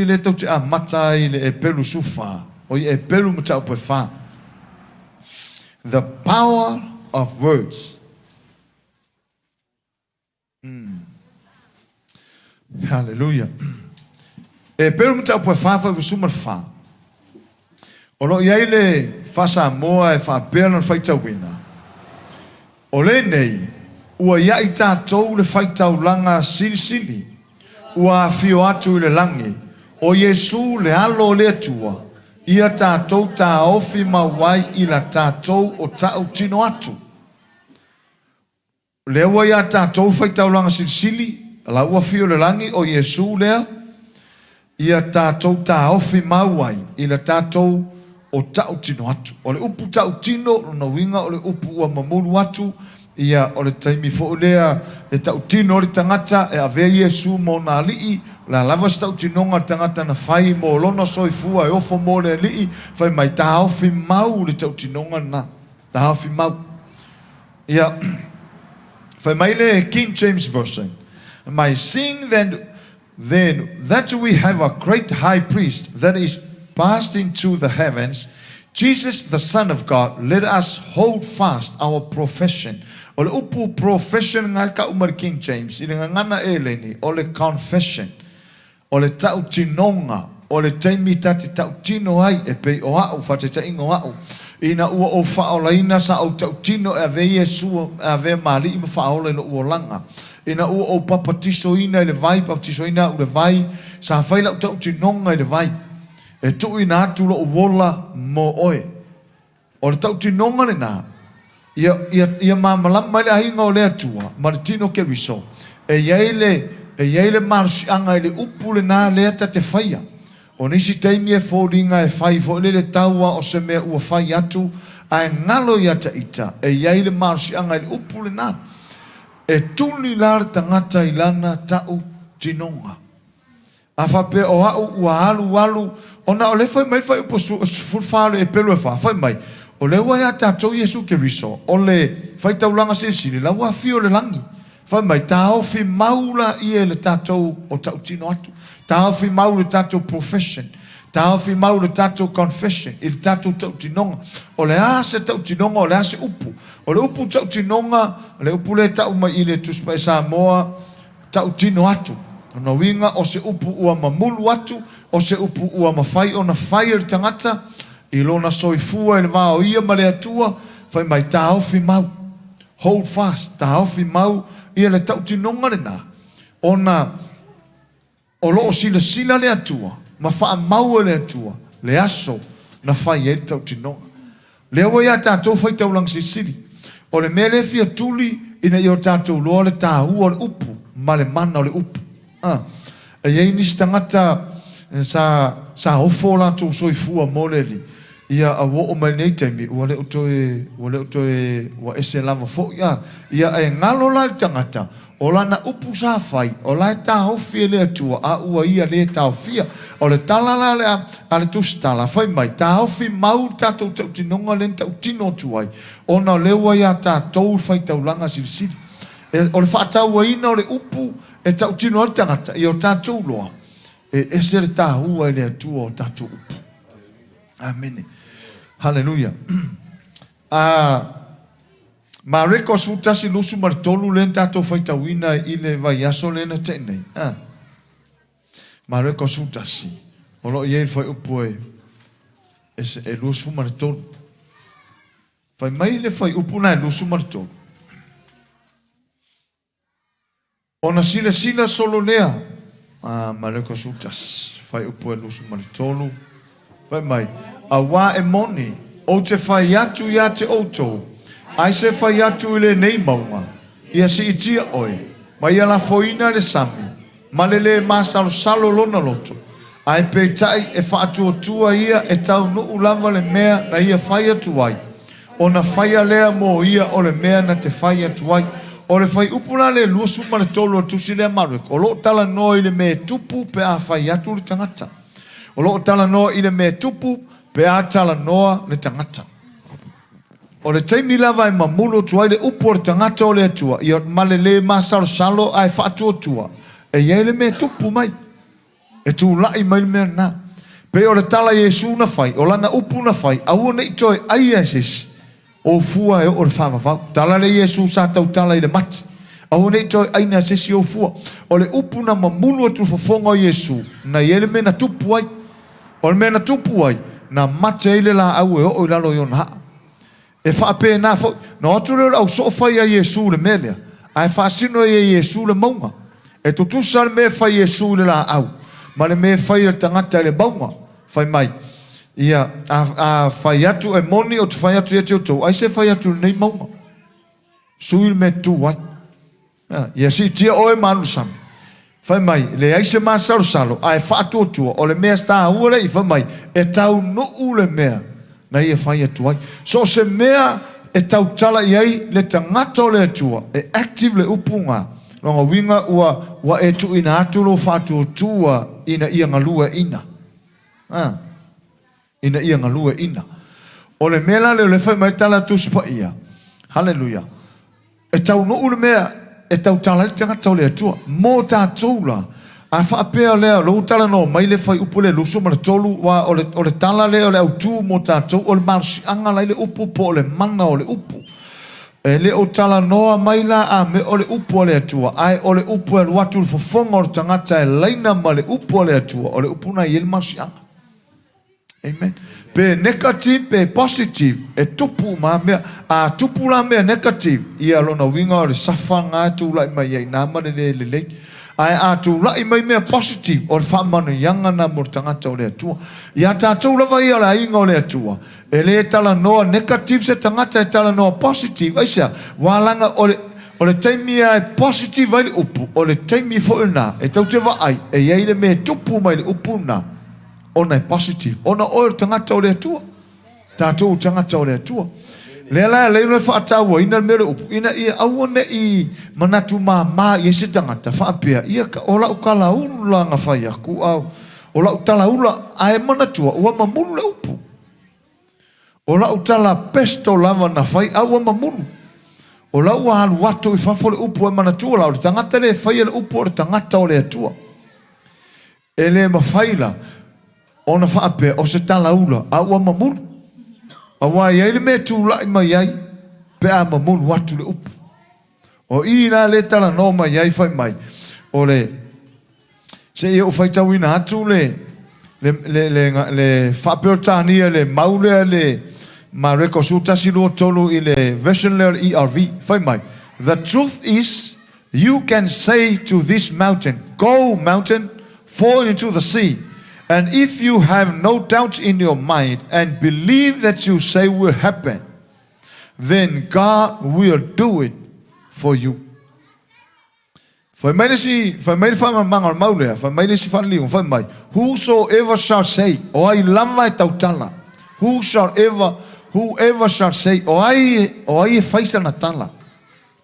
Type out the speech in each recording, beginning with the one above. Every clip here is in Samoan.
Lea tou te amata ai i le Epelu 14, o i Epelu mataupu e 4. The power of words. Hallelujah. Epelu mataupu e 4 fuaiupu 14. O lo o i ai le Faa-Samoa e faapea lona faitauina, O lenei, ua ia i tatou le faitaulaga silisili, ua afio atu i le lagi, o Iesu le Alo o le Atua, ia tatou taofi mau ai i la tatou o ta'utino atu. Lea ua ia tatou le faitaulaga silisili, la ua afio i le lagi, o Iesu lea, ia tatou taofi mau ai i le tatou o ta'utino atu. O le upu ta'utino, lona uiga o le upu ua mamulu atu, ia o le taimi foi lea e ta'utino ai le tagata e avea Iesu ma ona alii, o le a lava se ta'utinoga a le tagata na fai mo lona soifua e ofo mo le Alii, fai mai taofi mau le ta'utinoga lena, taofi mau. Ia, fai mai le King James Version, mai seeing then Then that we have a great high priest that is passed into the heavens, Jesus the Son of God, let us hold fast our profession. O le upu profession nga kau mai le King James i le gagana Eleni, o le confession, o le ta'utinoga, o le taimi ta te ta'utino ai e pei o a'u, faataitaiga o a'u, ina ua ou faaolaina sa ou ta'utino e ave Iesu e avea ma Alii ma Faaola i lo'u olaga. Ina ua ou papatisoina i le vai, papatisoina au i le vai, sa fai la'u ta'utinoga i le vai, e tuuina atu lo'u ola mo oe. O le ta'utinoga lenā, ia, ia, ia malamalama ai le aiga o le Atua ma le tino Keriso, e i ai le, e i ai le malosi'aga i le upu lenā lea ta te faia. O nisi taimi e foliga e fai foi lele taua o se mea ua fai atu, ae galo iā ta ita, e i ai le malosi'aga i le upu lenā. E tuli la le tagata i lana ta'u tinoga. A faapea o a'u ua alu alu, ona o lea fai mai le fuaiupu 14 o le Epelu e 4, fai mai, O lea ua iā tatou Iesu Keriso, o le faitaulaga silisili, la ua afio i le lagi. Fai mai, taofi mau laia i le tatou o ta'utino atu, taofi mau le tatou profession, Taofi mau le tatou confession i le tatou tautinoga. O le a se tautinoga, o le a se upu? O le upu tautinoga, o le upu lea e tau mai i le Tusi Paia Samoa, tautino atu. O lona uiga, o se upu ua mamulu atu, o se upu ua mafai ona fai e le tagata i lona soifua i le va o ia ma le Atua, fai mai, taofi mau. Hold fast, taofi mau ia le tautinoga lena, ona O lo o silasila le Atua ma faamau e le Atua le aso na fai ai le tautinoga. Lea ua iā tatou faitaulaga silisili. O le mea lea e fia tuli ina ia o tatou loa le tāua o le upu ma le mana o le upu. A. E i ai nisi tagata sa, sa ofo o latou soifua mo le Alii, ia a ua oo mai nei taimi ua le o toe, ua le o toe, ua ese lava foi. A. Ia e galo la i le tagata O lana upu sa fai, o la e taofi e le Atua, a ua ia lē taofia. O le tala la lea a le Tusitala, fai mai, taofi mau le tatou tautinoga lea na tautino atu ai, ona o lea ua iā tatou le faitaulaga silisili. E, o le faatauaina o le upu e tautino ai le tagata, ia o tatou loa, e ese le tāua i le Atua o tatou upu. Amene. Haleluia. A. Mareko 11, 23 lea na tatou faitauina i le vaiaso lea na tea nei. A. Mareko 11, o lo o i ai le fuaiupu e, e, e 23. Fai mai le fuaiupu na e 23. Ona silasila solo lea, a Mareko 11, fuaiupu e 23, fai mai, Auā e moni, ou te fai atu iā te outou, ai se fai atu i lenei mauga, ia siitia oe, ma ia lafoina i le sami, ma le lē masalosalo lona loto, ae peitai e faatuatua ia e taunuu lava le mea na ia fai atu ai, ona faia lea mo ia o le mea na te fai atu ai. O le fuaiupu la le 23 o le tusi lea Mareko, o lo o talanoa i le mea e tupu pe a fai atu le tagata. O lo o talanoa i le mea e tupu pe a talanoa le tagata. O le taimi lava e mamulu atu ai le upu a le tagata o le Atua, ia ma le lē masalosalo ae faatuatua, e i ai le mea e tupu mai. E tulai mai le mea lena. Pei o le tala a Iesu na fai, o Lana upu na fai, Aua ne i toe aia e se isi ou fua e oo i le faavavau. Tala lea Iesu sa tautala i le mate. Aua ne i toe aina e se isi ou fua. O le upu na mamulu atu i le fofoga o Iesu, na i ai le mea na tupu ai. O le mea na tupu ai, na mate ai le laau e oo i lalo i ona aa. E faapena foi, na o atu lea o le ausoo fai a Iesu i le mea lea, ae faasino ai e Iesu le mauga. E tutusa le mea e fai e Iesu i le laau, ma le mea e fai e le tagata i le mauga. Fai mai, Ia, a, a fai atu e moni ou te fai atu ia te outou, aisea e fai atu i lenei mauga? Sui le mea e tu ai. Ia siitia oe ma alu i le sami. Fai mai, leai se masalosalo, ae faatuatua, o le mea taua lea i fai mai, e taunuu le mea na ia fai atu ai. So o se mea e tautala i ai le tagata o le Atua, e active le upu ga, lona uiga ua, ua e tuuina atu lou faatuatua ina ia galueaina. A. Ina ia galueaina. O le mea la lea o lea e fai mai le tala a Tusi Paia, Haleluia, e taunuu le mea e tautala ai le tagata o le Atua. Mo tatou la, a faapea lea, o lea ua talanoa mai le fuaiupu lea 23, aua o le, o le tala lea o le autu mo tatou, o le malosiaga la i le upu po o le mana o le upu. E le o talanoa mai la a mea o le upu a le Atua, ae o le upu e alu atu i le fofoga o le tagata e laina ma le upu a le Atua, o le upu lena e i ai le malosiaga. Amen. Pe negative pe positive, e tupu uma lava mea. A tupu la mea negative, ia lona uiga o le safa lena e tulai mai ai i ina ma le le lelei. Ae a tulai mai mea positive, o le faamanuiaga lena mo le tagata o le Atua. Ia tatou lava ia o le aiga o le Atua, e le talanoa negative se tagata, e talanoa positive. Aisea? Ua laga o le, o le taimi lava e positive ai le upu, o le taimi foi lena e tou te vaai e i ai le mea e tupu mai i le upu lena. Ona e positive. Ona oe o le tagata o le Atua. Tatou o tagata o le Atua. Lea la e alai ona faatauaina le mea o le upu, ina ia aua ne i manatu māmā i ai se tagata, faapea, ia, o lau talaula na fai aku, a o lau talaula, ae manatua, ua mamulu le upu. O lau tala pesto lava na fai, a ua mamulu. O lau ua alu atu i fafo le upu, ae manatua la, o le tagata lea e faia le upu o le tagata o le Atua. E le mafai la ona faapea o se talaula a ua mamulu, aua e i ai le mea e tulai mai ai pe a mamulu atu le upu. O i la lea e talanoa mai ai fai mai, o le, se i ou faitauina atu le, le, le, le, le Faa-Peretania le mau lea le Mareko 11, 2, 3 i le version lea o le ERV, fai mai, The truth is, You can say to this mountain, Go, mountain, fall into the sea. And if you have no doubt in your mind and believe that you say will happen, then God will do it for you. Fai mai le isi, fai mai le faamalamalamaga o le mau lea, fai mai le isi faaliliuga, fai mai, Whosoever shall say, o ai lava e tautala, who shall ever, whoever shall say, o ai, o ai e fai sana tala.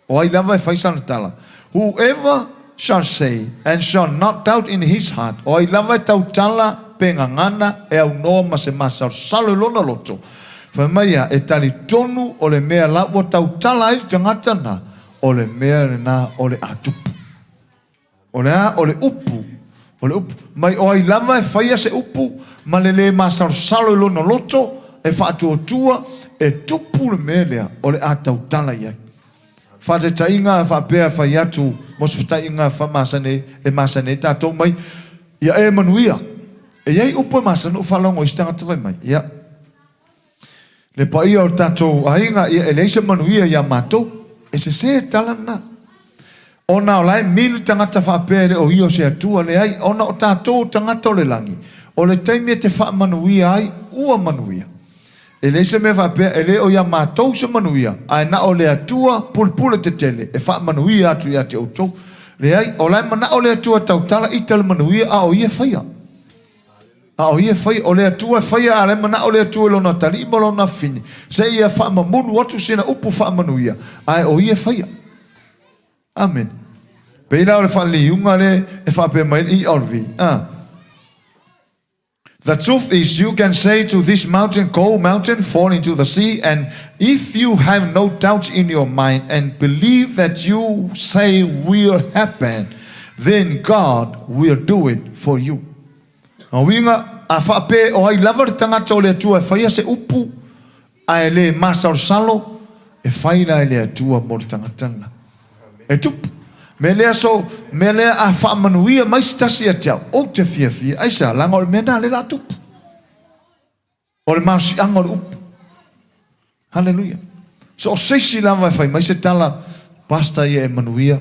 O ai lava e fai sana tala. Whoever shall say and shall not doubt in his heart, o ai lava e tautala pe gagana e aunoa ma se masalosalo i lona loto, fai mai ia, e talitonu o le mea la ua tautala ai le tagata na, o le mea lena o le a tupu. O le a? O le upu. O le upu. Mai o ai lava e faia se upu ma le lē masalosalo i lona loto, e faatuatua, e tupu le mea lea o le a tautala i ai. Faataitaiga faapea fai atu mo se fataiga faamasani e masani ai tatou mai, ia e manuia. E i ai upu e masani ou faalogo i se tagata fai mai, ia, Le paia o le tatou aiga, ia e leai se manuia ia matou. E sese le tala lena. Ona o la e mili tagata faapea e le o ia o se Atua, leai, ona o tatou o tagata o le lagi, o le taimi e te faamanuia ai, ua manuia. E leai se mea faapea, e le o ia matou se manuia, ae na o le Atua pulepule tetele e faamanuia atu ia te outou. Leai, o la e manao le Atua e tautala ita le manuia, a o ia e faia. A o ia e faia, o le Atua e faia, a o la e manao le Atua i lona atalii ma lona afafine, se ia faamamulu atu sina upu faamanuia, ae o ia e faia. Amene. Pei la o le faaliliuga lea e faapea mai ai le ERV, a. The truth is you can say to this mountain, go mountain, fall into the sea, and if you have no doubt in your mind and believe that you say will happen, then God will do it for you. Lona uiga, a faapea o ai lava le tagata o le Atua e faia se upu ae le masalosalo, e fai la e le Atua mo le tagata lena. E tupu. Mea lea so, mea lea a faamanuia mai se tasi ia te au, ou te fiafia. Aisea? Leaga o le mea lena lea o le a tupu. O le malosiaga o le upu. Haleluia. So o se isi lava e fai mai se tala, Pastor ia e manuia,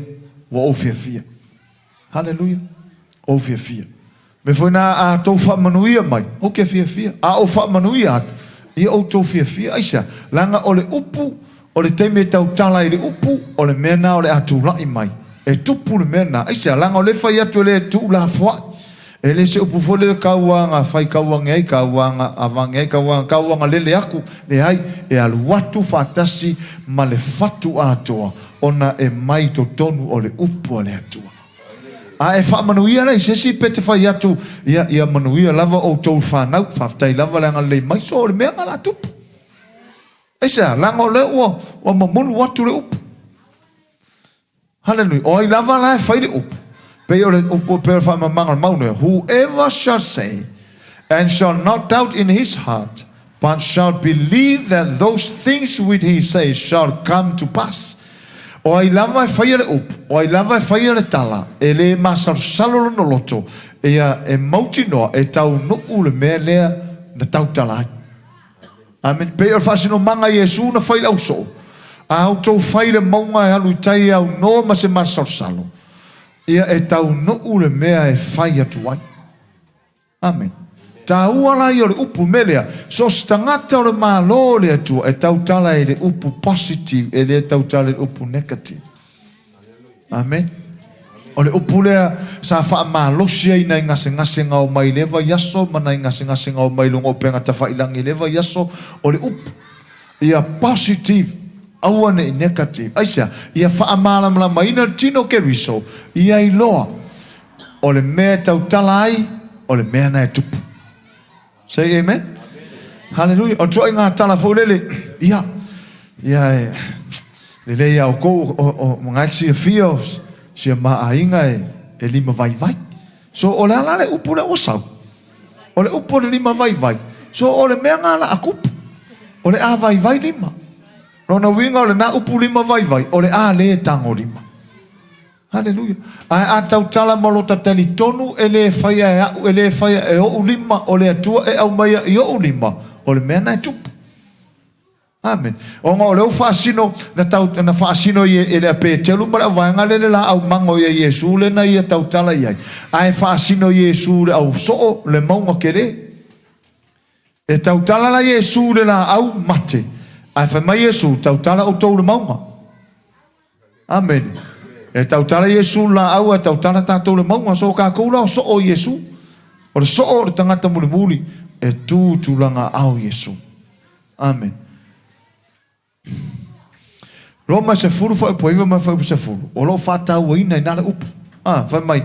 ua ou fiafia. Haleluia. Ou fiafia. Mea foi na a tou faamanuia mai, ou te fiafia. A ou faamanuia atu, ia outou fiafia. Aisea? Leaga o le upu, o le taimi e tautala ai le upu, o le mea na o le a tulai mai. E tupu le mea na. Aisea? Leaga o lea e fai atu e le tuulafoai. E le se upu foi lele kauaga fai kauage ai, kauaga avange ai, kauaga kauaga lele aku, leai, e alu atu faatasi ma le fatu atoa, ona e mai totonu o le upu a le Atua. A e faamanuia la i se isi pe te fai atu, ia, ia manuia lava outou fanau, faafetai lava le agalelei mai, so o le mea na la tupu. Aisea? Leaga o lea ua, ua mamulu atu le upu. Hallelujah. O ai lava la e fai le upu, pei o le upu, pei o le faamamaga o le Maunu, Whoever shall say and shall not doubt in his heart, but shall believe that those things which he says shall come to pass. O ai lava e faia le upu, o ai lava e faia le tala, e le masalosalo lona loto, ia e mautinoa e taunuu le mea lea na tautala ai. Amene. Pei o le faasinomaga a Iesu na fai i le ausoo, A outou fai i le mauga e alu i tai e aunoa ma se masalosalo, ia e taunuu le mea e fai atu ai. Amene. Taua la ia o le upu mea lea, so o se tagata o le Malo o le Atua e tautala i le upu positive, e le tautala i le upu negative. Amene. O le upu lea sa faamalosi ai nai gasegase gao mai i lea vaiaso ma nai gasegase gao mai luga o upega tafailagi i lea vaiaso, o le upu, ia positive, aua ne i negative. Aisea? Ia faamalamalamaina le tino o Keriso, ia iloa o le mea e tautala ai, o le mea na e tupu. Say amen. Hallelujah. O tuaiga tala foi lele, ia, ia e, lelei ia outou, o, o, o ngai silafia o sia ma aiga e, e lima vaivai. So o le a la le upu lea ua sau? O le upu o le lima vaivai. So o le mea nga la a kupu. O le a vaivai lima. Lona uiga o lena upu lima vaivai, o le a le tagolima. Haleluia. Ae a tautala ma lota talitonu e le faia e aʻu, e le faia e oʻu lima, o le Atua e aumaia i oʻu lima, o le mea na e tupu. Amene. Ona o lea ua faasino, na tau, na faasino i e le a Petelu ma le auvaega lea le laau mago ia Iesu lea na ia tautala i ai, ae faasino Iesu le au soo le mauga kele. E tautala la Iesu le laau mate, ae fai mai Iesu, tautala outou le mauga. Amene. E tautala Iesu le laau ae tautala tatou le mauga. So o kakou la o soo o Iesu. O le soo o le tagata mulimuli e tu tulaga ao Iesu. Amene. Roma 10 fuaiupu 9 ma le fuaiupu 10, o lo o faatauaina i na le upu. Ah, fai mai,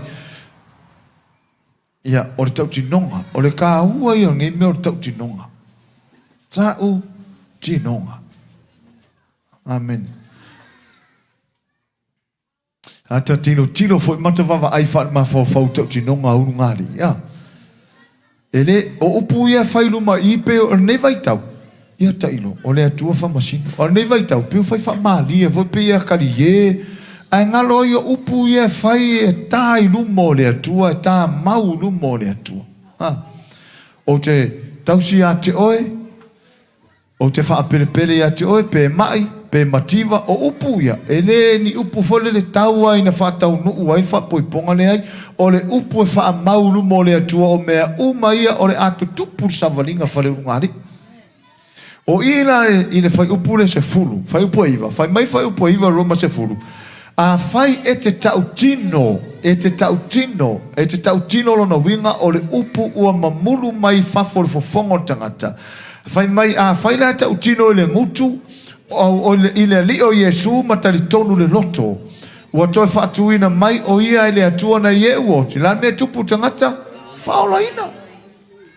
ia, o le tautinoga, o le kāua ia o lenei mea o le tautinoga. Tautinoga. Amene. A ta tilotilo foi ma ta vaavaai faale-mafaufau i tautinoga a ulugalii, a. E le, o upu ia e fai i luma i i pei o lenei vaitau, ia tailo, o le Atua faamasino. A o lenei vaitau, pei ua fai faamalie foi, pei e akalie, ae galo ai o upu ia e fai e ta i luma o le Atua, e ta mau i luma o le Atua. A. Ou te tausi ia te oe, Ou te faapelepele ia te oe, pe maʻi, pe mativa, o upu ia, e le ni upu foi lele tau ai na faataunuu ai le faapoipoga leai, o le upu e faamau i luma o le Atua o mea uma ia o le a tutupu le savaliga faleulugalii. O i la i le fuaiupu lea sefulu, fuaiupu e iva, fai mai fuaiupu e iva Roma sefulu, Afai e te tautino, e te tautino, e te tautino lona uiga o le upu ua mamulu mai fafo o le fofoga o le tagata. Fai mai, afai la e tautino i le gutu, o, i le Alii o Iesu ma talitonu le loto, ua toe faatuina mai o ia e le Atua na i eʻu oti. La le mea e tupu i le tagata? Faaolaina.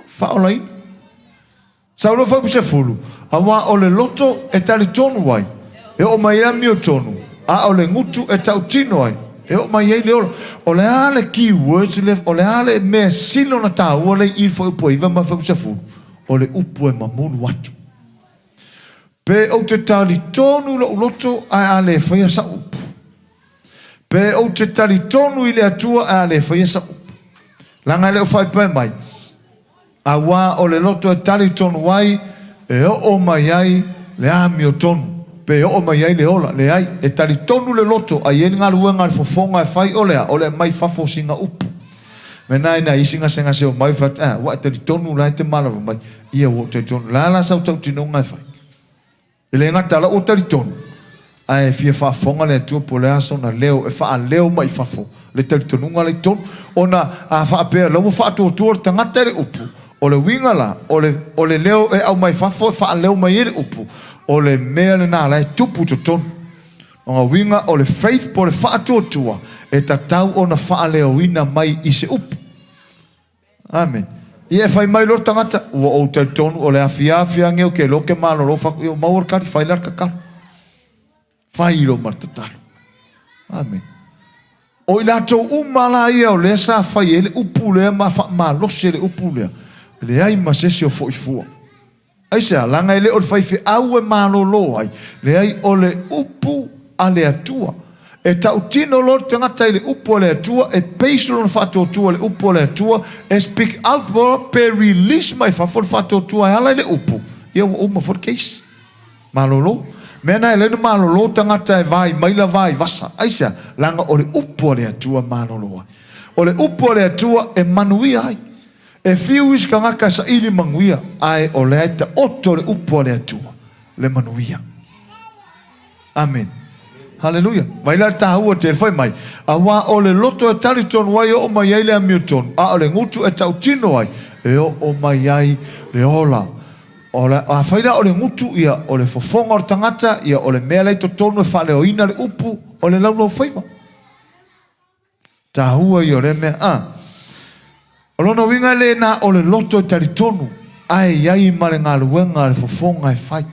Faaolaina. Saunoa Faupisefulu, Aua o le loto e talitonu ai, e oo mai ai amiotonu, a o le gutu e tautino ai, E oo mai ai le ola. O le a le key words lea, o le a le mea sili ona taua lea i i le fuaiupu e 9 ma le fuaiupu 10? O le upu e mamulu atu. Pe ou te talitonu i lou loto ae a le faia sau upu. Pe ou te talitonu i le Atua ae a le faia sau upu. Leaga e le o faipea mai, Auā o le loto e talitonu ai e oo mai ai le amiotonu, pe oo mai ai le ola. Leai, e talitonu le loto a i ai le galuega a le fofoga e fai, o le a? O le aumai fafo o sina upu. Mea na e nai isi gasegase o mai fai atu, eh, ua e talitonu la e te malava mai. Ia ua ou talitonu. La la sau tautinoga e fai. E le gata la ua talitonu, ae fia faafofoga le Atua po o le a sona leo e faaleo mai i fafo le talitonuga la i totonu. Ona a faapea la ua faatuatua le tagata i le upu, o le uiga la, o le, o le leo e aumai fafo e faaleo mai ai le upu, o le mea lena la e tupu i totonu. O lona uiga o le faith po o le faatuatua e tatau ona faaleoina mai i se upu. Amen. Ia e fai mai loa le tagata, ua ou talitonu o le afiafi age ou te iloa ou te malolo fatu, ia ua maua le tali, fai la le tatalo. Fai loa ma le tatalo. Amen. O i latou uma la ia o lea sa fai ai le upu lea ma faamalosi ai le upu lea, e leai ma se isi o foi fua. Aisea? Leaga e le o le faifeau e malolo ai, leai, o le upu a le Atua. E tautino loa le tagata i le upu a le Atua, e base lona faatuatua i le upu a le Atua, e speak out loa pe release mai fafo le faatuatua e ala i le upu, ia ua uma foi le case. Malolo. Mea na e alai ona malolo tagata e vai maila vai vasa. Aisea? Leaga o le upu a le Atua e malolo ai. O le upu a le Atua e manuia ai. E fiu isi tagata e saili manuia, ae o lea e taoto le upu a le Atua, le manuia. Amen. Haleluia. Vai la le taua tele fai mai, auā o le loto e talitonu ai e oo mai ai le amiotonu, a o le gutu e tautino ai e oo mai ai le ola. O le, afai la o le gutu, ia, o le fofoga o le tagata, ia, o le mea la i totonu e faaleoina le upu, o le laulaufaiva. Taua ia o lea mea. A. O lona uiga le na o le loto e talitonu, ae i ai ma le galuega a le fofoga e fai.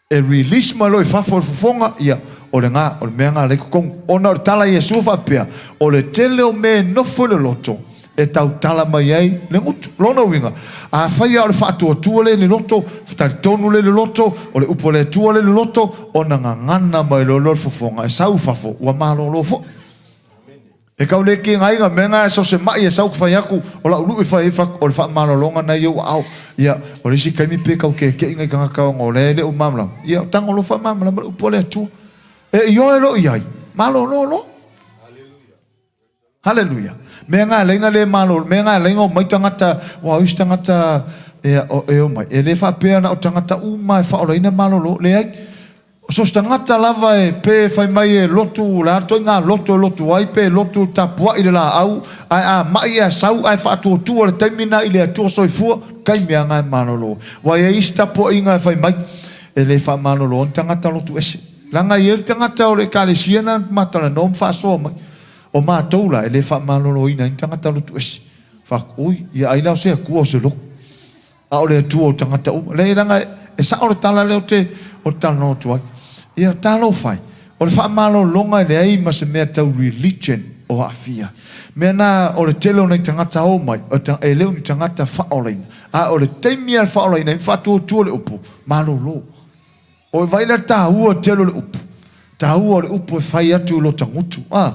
E release mai loa i fafo e le fofoga, ia, o le ga, o le mea ga la i totonu. Ona o le tala a Iesu faapea, o le tele o mea e nofo i le loto, e tautala mai ai le gutu. Lona uiga, afai lava o le faatuatua lea i le loto, talitonu lea i le loto, o le upu a le Atua lea i le loto, ona gagana mai loa lea o le fofoga e sau i fafo, ua malolo foi. E tau le kigaina mea na, so o se mai e sau fai atu, o lau lui e fai ai, fai atu, o le faamalologa na i ou aao. Ia, o le isi taimi pe tau keke'i nai tagata ona o lea e le o malamalama. Ia, o tago loa faamalamalama le upu a le Atua. E ioe loa i ai, malolo loa. Haleluia. Mea nga alai na le malo, mea nga alai na omai tagata, ua o isi tagata e, e omai. E le faapea na o tagata uma e faaolaina malolo, leai. O so o se tagata lava e pe fai mai e lotu, o le a le ituaiga loto e lotu ai, pe lotu tapuai le laau, ae a mai ae sau ae faatuatua le taimi na i le Atua soifua, taimi a nga e malolo. Ua i ai isi tapuaiga e fai mai, e le faamalolo ni tagata lotu ese. Leaga e i ai le tagata o le Ekalesia na ma talanoa ma faasoa mai. O matou la, e le faamaloloina ai ni tagata lotu ese. Fak, ui, ia ai la o se Atua o se lotu. A o le Atua o tagata uma. Leai, leaga e sao le tala lea ou te, ou te talanoa atu ai. Ia, talofa e. O le faamalologa e leai ma se mea tau religion o aafia. Mea na o le tele o nai tagata o mai, e le o ni tagata faaolaina. A o le taimi lava e faaolaina ai ma faatuatua le upu, malolo. Oi vai lea taua tele o le upu. Taua o le upu e fai atu i lota gutu. A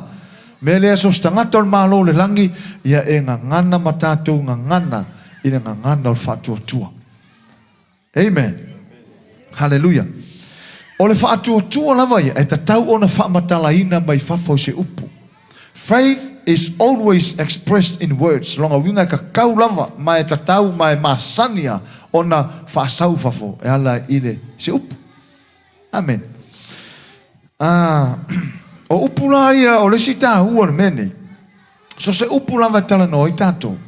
mea lea so se tagata o le Malo o le lagi, ia e gagana ma tatou gagana i le gagana o le faatuatua. Amen. Haleluia. O le faatuatua lava ia e tatau ona faamatalaina mai fafo i se upu. Faith is always expressed in words, lona uiga e tatau lava ma e tatau ma e masani a ona faasau fafo e ala i le se upu. Amen. Ah, o upu la ia o le isi taua o le mea nei. So se upu lava e talanoa ai tatou.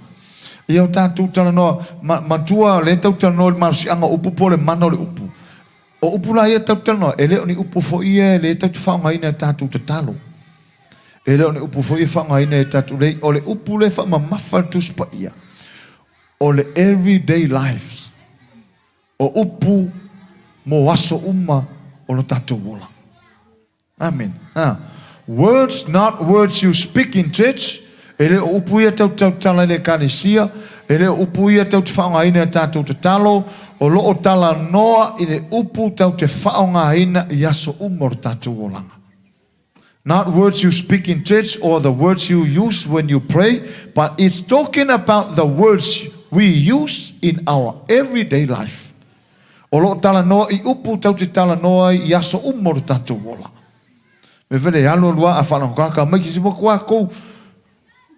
Ia o tatou talanoa, ma, matua o lea tau talanoa i le malosiaga o upu po o le mana o le upu. O upu la ia tatou te talanoa, e le o ni upu foi ia e le tatou te faaaogaina e tatou tatalo. E le o ni upu foi ia e faaaogaina e tatou lei. O le upu lea e faamamafa i le Tusi Paia, o le everyday lives. O upu mo aso uma o lo tatou ola. Amen. A. Words not words you speak in church, e le o upu ia tou te tautala i le Ekalesia, e le o upu ia tou te faaaogaina i a tatou tatalo, o lo o talanoa i le upu tou te faaaogaina i aso uma o le tatou olaga. Not words you speak in church or the words you use when you pray, but it's talking about the words we use in our everyday life. O lo o talanoa i upu tou te talanoa ai i aso uma o le tatou ola. Me vele alu alu a whalangokaka mai ki mo kua kou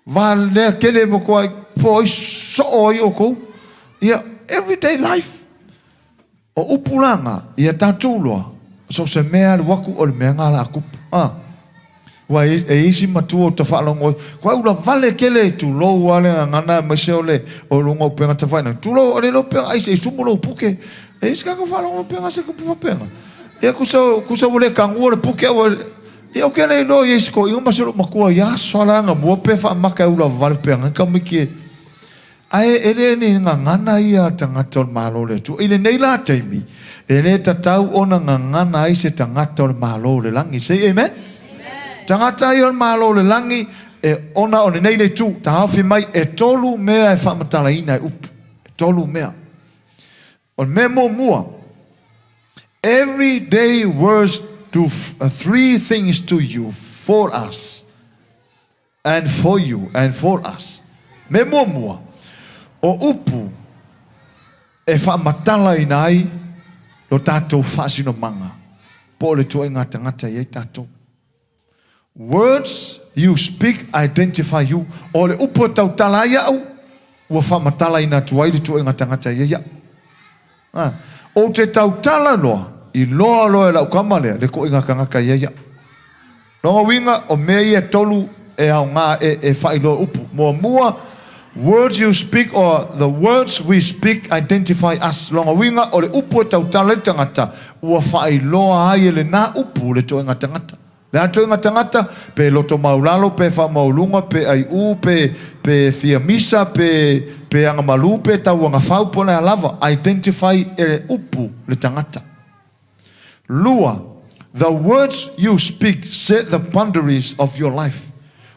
va lea kele mo kua po ai soo ai o kou. Ia, everyday life. O upu la ia tatou loa, so se mea alu aku o le mea ngā la kupu. Ah. Ua e isi matua o ta faalogo ai, kua ula vale kele tulou a le gagana aemaise o le o luga o upega tafailagi. Tulou o le upega ai se i sumu lou puke. E isi kaka faalogo upega se kupu faapena. Ia kusa kusa ua le kagua le puke ua ia o ke le iloa i isi toeaiina ma se lou matua ia aso ala aga mua pe faamaka e ula vale upega ka miki e Ae e le ni gagana ia a tagata o le Malo o le Atua. I lenei la taimi, e le tatau ona gagana ai se tagata o le Malo o le Lagi. Say amen. Amen. Tagata ia o le Malo o le Lagi, e ona o lenei le itu, taofi mai, e tolu mea e faamatalaina e upu. E tolu mea. O le mea muamua, every day words do three things to you for us. And for you, and for us. Mea muamua, o upu e faamatalaina ai lo tatou faasinomaga po o le tuaiga tagata e i ai tatou. Words you speak identify you. O le upu e tautala ai au, ua faamatalaina atu ai le tuaiga tagata e i ai au. A, ou te tautala loa, iloa loa e lau kama lea le koiga tagata e i ai au. Lona uiga, o mea ia e tolu e aoga e, e faailoa upu. Muamua, words you speak or the words we speak identify us. Lona uiga, o le upu e tautala ai le tagata, ua faailoa ai e lena upu le toega tagata. Le a toega tagata, pe loto maulalo, pe faamaualuga, pe aiu, pe, pe fia misa, pe, pe agamalu, pe tauagafau, po o le a lava, identify e le upu le tagata. Lua, the words you speak set the boundaries of your life.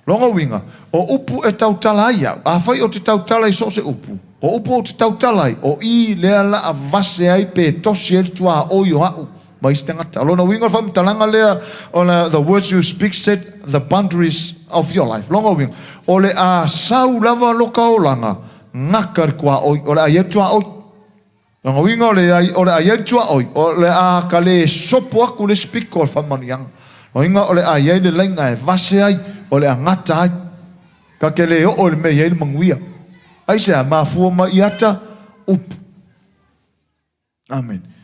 Lona uiga, o upu e tautala ai au, afai ou te tautala i so o se upu, o upu ou te tautala ai, o i lea la a vase ai pe tosi ai le tuaoi o a'u ma isi tagata. O lona uiga o le faamatalaga lea o le the words you speak set the boundaries of your life. Lona uiga, o le a sau lava loka olaga, gaka le tuaoi, o le a i ai le tuaoi. Lona uiga o le ai, o le a i ai le tuaoi, o le a ka le sopo aku le isi piko o le faamanuiaga. Lona uiga o le a i ai le laina e vase ai, o le a gata ai. Ka te le oo i le mea e i ai le manuia. Aisea? Mafua mai i ata upu. Amene.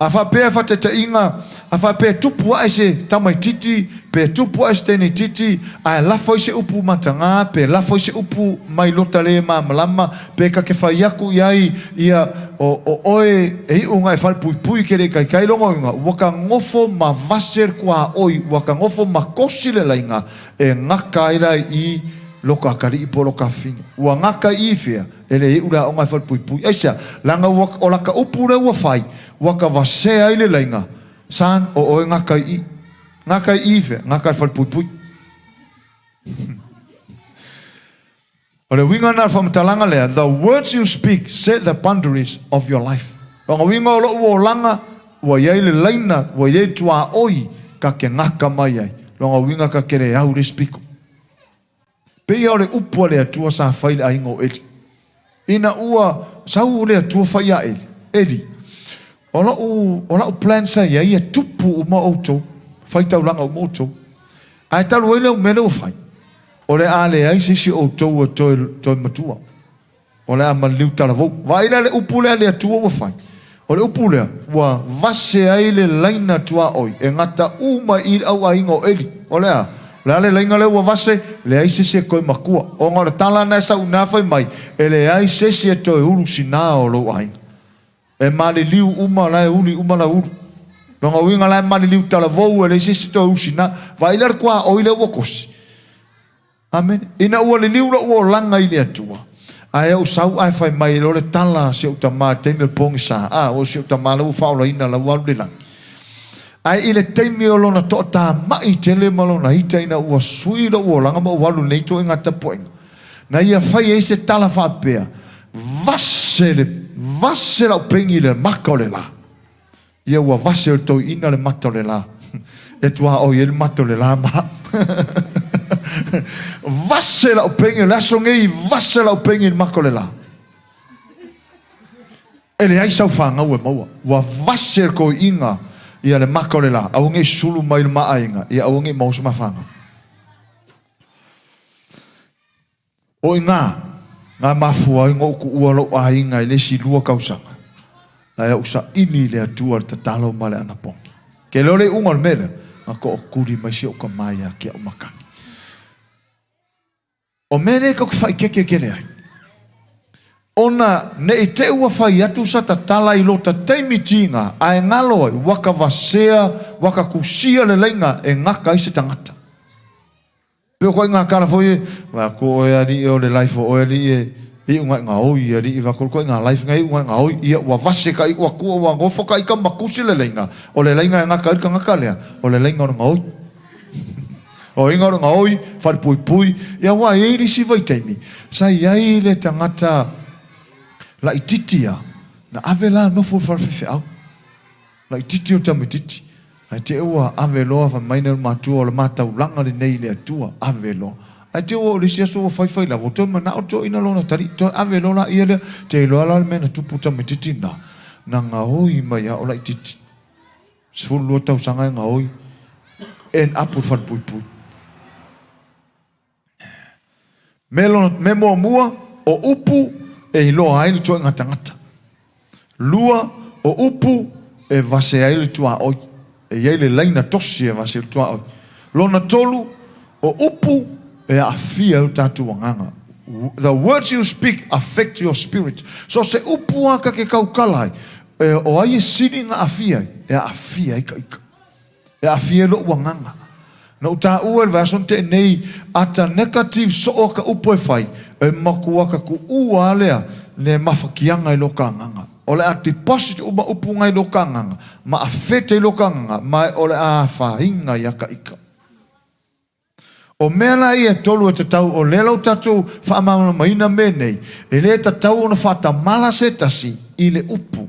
A faapea faataitaiga, a faapea e tupu ae se tamaititi, pe tupu ae se teinititi, ae lafo ai se upu matagā, pe lafo ai se upu mai lota le malamalama, pe ka te fai aku i ai ia, o, o oe e iu nga e falepuipui ke le kaikai longa uiga, ua ka gofo ma vase le kuaoi, ua ka gofo ma kosi le laiga e gaka ai la i loka akalii po loka afafine. Ua gaka i fea? E le iu le aoga e falepuipui. Aisea? Leaga ua, o laka upu lea ua fai, ua ka vasea ai le laiga, Son, o oe gaka i i. Gaka i i fea? Gaka i le falepuipui. O le uiga lena o le faamatalaga lea, the words you speak set the boundaries of your life. Lona uiga o lou olaga, ua i ai le laina, ua i ai le tuaoi ka ke gaka mai ai. Lona uiga ka ke le au le isi piko. Pei o le upu a le Atua sa fai i le aiga o Eli. Ina ua sau le Atua fai ia Eli, Eli, o lou, o lau plan sa i ai ia tupu uma outou, fai taulaga uma outou. Ae talu ai le au mea lea ua fai, o le a leai se isi o outou e toe, toe matua. O le a maliliu talavou. Vaai la le upu lea a le Atua ua fai. O le upu lea, ua vase ai le laina tuaoi e gata uma i le au aiga o Eli. O le a? O le a le laina lea ua vase? Leai se isi e toe matua. Ona o le tala lena e sau i ina fai mai, e leai se isi e toe ulu sina o lou aiga. E maliliu uma, la e uli uma la ulu. Lona uiga la e maliliu talavou e leai se isi e toe ulu sina. Vaai la le tuaoi lea ua kosi. Amene. Ina ua liliu lou olaga i le Atua, ae ou sau ae fai mai loa le tala a si ou tama i le taimi o le pogisa, a, o si ou tama la ua faaolaina la ua alu i le lagi. Ae i le taimi o lona toatamai tele ma lona ita ina ua sui lou olaga ma ou alu i lenei ituaiga tapuaiga, na ia fai ai se tala faapea, Vase le, vase lau peni i le mata o le la. Ia ua vase o le toeaina le mata o le la. E tuaoi ai le mata o le la ma au. Vase lau peni o le aso nei, vase lau peni i le mata o le la. E leai sau fanau e maua. Ua vase le toeaina ia le mata o le la, aua nei sulu mai le ma aiga, ia aua nei maua se ma fanau. O i ina na mafua ai ona ou tuua lou aiga i le isi lua tausaga, ae ou saili i le Atua i le tatalo ma le anapogi. Ke leo le iuga o le mea lea, na tootuli mai si ou tama ia te au matagi. O mea lea tou te faaikeke tele ai, ona ne i te i ua fai atu sa tatala i lota taimi tiga ae galo ai, ua ka vasea, ua ka tusia le laina e gata ai se tagata. Pei o koʻi ngā kala foi e, Vae atu oe alii o le life o oe alii e iuga i gaoi alii vae atu koʻi ngā life nga iuga i gaoi ia ua vase ka ua kua ua nofo ka ika ma kusi le laina o le laina e gata ai le tagata lea o le laina o le gaoi o inga o le gaoi falepuipui ia ua i ai le isi vaitaimi sa i ai le tagata laititi a na ave la nofo i le fale faifeau. Laititi o tamaititi, ae te ua ave loa fai mai nei o le matua o le mataulaga lenei i le Atua, ave loa. Ae te ua oo i le isi aso ua faifai lava, ua toe manao toeaina lona talii, toe ave loa laia lea, te iloa la le mea na tupu tamaititi na, na gaoi mai a o laititi. 12 tausaga e gaoi, end up i le falepuipui. Mea lona, mea muamua, o upu e iloa ai le tuaiga tagata. Lua, o upu e vase ai le tuaoi. E i ai le laina tosi e vase ai le tuaoi. Lona tolu, o upu e aafia ai o tatou agaga. The words you speak affect your spirit. So se upu a ka ke kaukala ai, e, o ai e sili na aafia ai? E aafia ai ka ika. E aafia ai loʻu agaga. Na ou taua i le vaiaso na teʻe nei, ata negative soo ka upu e fai, e makuā ka kuʻu a lea le mafatiaga i loka agaga. O le a deposit uma upu nga i loka agaga, ma afete i loka agaga, ma o le a afaina ia ka ika. O mea la ia e tolu e tatau o lea la ua tatou faamalamalamaina mea nei, e le tatau ona faatamala se tasi i le upu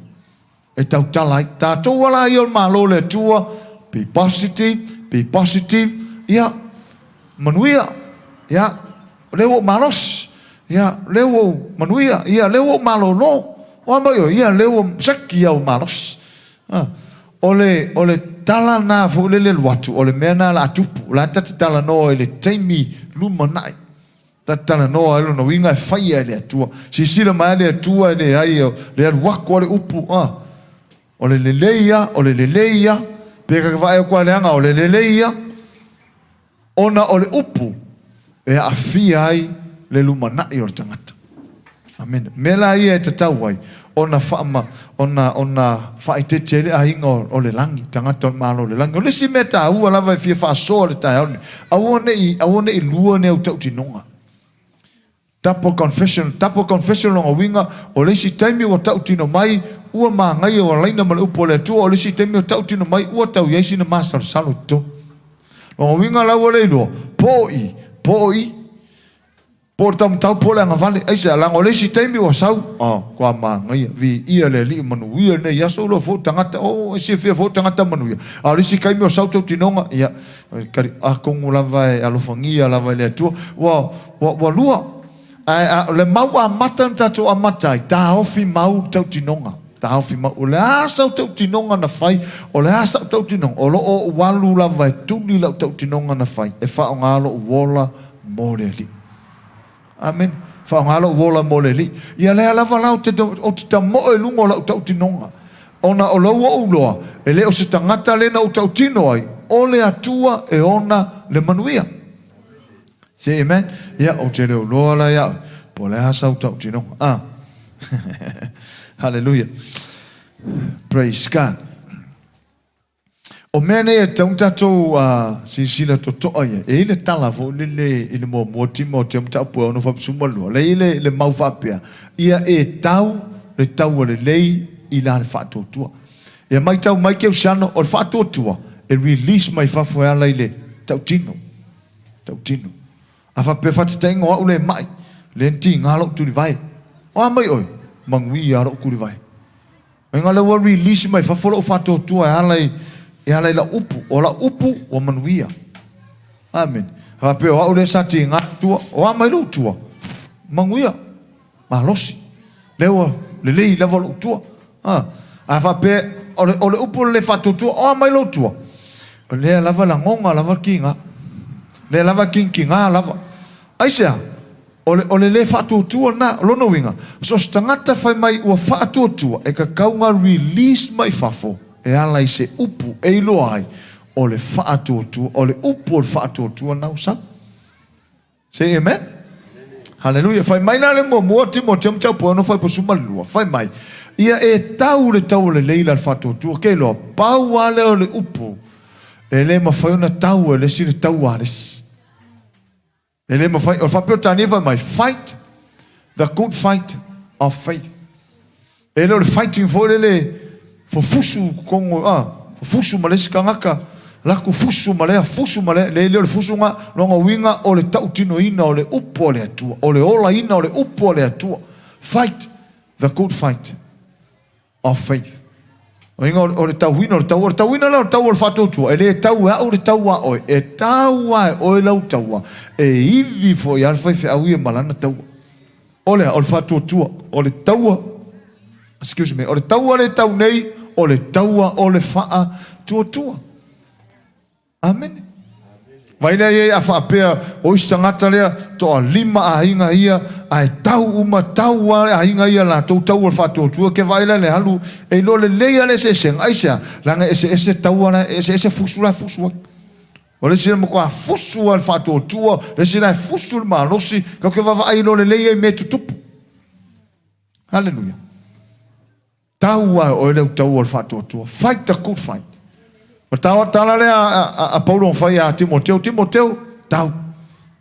e tautala ai. Tatou a la ia o le Malo o le Atua, be positive, be positive, ia, manuia, ia, o lea ua ou malosi, ia, o lea ua ou manuia, ia, o lea ua ou malolo. O a mai oe, ia, o lea ua seki au malosi. O le, o le tala na foi lele alu atu, o le mea na la tupu. O la ta te talanoa i le taimi lumanai. Ta te talanoa ai lona uiga e faia e le Atua. Silasila mai a le Atua e leai, o le alu atu a le upu, a. O le lelei ia, o le lelei ia. Pe ka vaai atu a leaga, o le lelei ia. Ona o le upu e aafia ai le lumanai o le tagata. Amene. Mea la ia e tatau ai ona faama, ona, ona faaeteete ai le aiga o, o le lagi, tagata o le Malo o le lagi. O le isi mea taua lava e fia faasoa i le taeao lenei, aua ne i, aua ne i lua ni au tautinoga. Double confession, double confession lona uiga, o le isi taimi ua tautino mai, ua manaia ua laina ma le upu a le Atua, o le isi taimi ua tautino mai, ua tau i ai sina masalosalo i totonu. Lona uiga la ua le iloa, po o i, po o i, po o le taumatau po o le agavale. Aisea? Leaga o le isi taimi ua sau, a, kua manaia, viia le Alii manuia lenei aso, iloa foi o tagata, o, e silafia foi o tagata manuia. A o le isi taimi ua sau tautinoga, ia, Atonu lava e alofagia lava e le Atua, ua, ua, ua lua. Ae a, o le mau amata na tatou amata ai, taofi mau le tautinoga. Taofi mau. O le a sau tautinoga na fai, o le a sau tautinoga, o lo o ou alu lava e tuli lau tautinoga na fai, e faaaoga lou ola mo le Alii. Amene. Faaaoga lou ola mo le Alii. Ia lea lava la ou te, ou te tamoe i luga o lau tautinoga. Ona o lou ou loa, e le o se tagata lea na ou tautino ai, o le Atua e ona le manuia. Say amen. Ia, ou te le uloa la ia oe, po o le a sau tautinoga. Ah. Hallelujah. Praise God. O mea nei e tatau ona tatou silasila totoa i ai. E i ai le tala foi lele i le muamua Timotea mataupu e 6:12, la e i ai le, le mau faapea, Ia e tau le taua lelei i la le faatuatua. Ia maitau mai Kerisiano, o le faatuatua e release mai fafo e ala i le tautino. Tautino. A faapea faataitaiga o au lea e mai, lea na tiga lou tulivae. O a mai oe? Manuia lou tulivae. Aiga lea ua release mai fafo lou faatuatua e ala i, e ala i lau upu. O lau upu ua manuia. Amene. Faapea o au lea sa tiga tua. O a mai lou tua? Manuia. Malosi. Lea ua lelei lava lou tua. A, a faapea o le, o le upu o le le faatuatua, o a mai lou tua? O lea lava lagona lava kiga. Lea lava kinkiga lava. Aisea? O le, o le lē faatuatua lena. O lona uiga, so o se tagata fai mai ua faatuatua, e tatau ona release mai fafo e ala i se upu e iloa ai o le faatuatua, o le upu o le faatuatua lena ua sau. Say amen. Haleluia. Fai mai la le muamua Timoteo mataupu e 6 fuaiupu 12. Fai mai, ia e tau le taua lelei la le faatuatua. Ke iloa, pau lava lea o le upu e le mafai ona tau e le isi le taua a le isi. E le mafai, o le faa-Peretania fai mai, fight the good fight of faith. E le o le fighting foi lele fofusu totonu, a, fofusu ma le isi tagata, latou fusu ma lea, fusu ma lea, le le o le fusuga, lona uiga o le tautinoina o le upu a le Atua, o le olaina o le upu a le Atua. Fight the good fight of faith. O inga o le tauina o le taua, o le tauina lea o le taua o le faatuatua, e le tau e au le taua a oe, e tau lava e oe lau taua, e ivi foi lava le faifeau ia ma lana taua. O le a? O le faatuatua, o le taua, excuse me, o le taua lea e tau nei, o le taua o le faatuatua. Amene. Vai lea i ai a faapea o isi tagata lea toalima aiga ia ae tau uma tau lava aiga ia latou tau o le faatuatua ke vaai lea le alu e iloa lelei lava le eseesega. Aisea? Leaga e eseese taua la e eseese fusu la e fusu ai. O le isi e matua fusu lava le faatuatua, le isi la e fusu le malosi, tatou te vaavaai iloa lelei ai mea e tutupu. Haleluia. Tau lava e oe le autaua o le faatuatua. Fight the good fight. O le tala lea a Paulo na fai ia Timoteo, Timoteo, tau.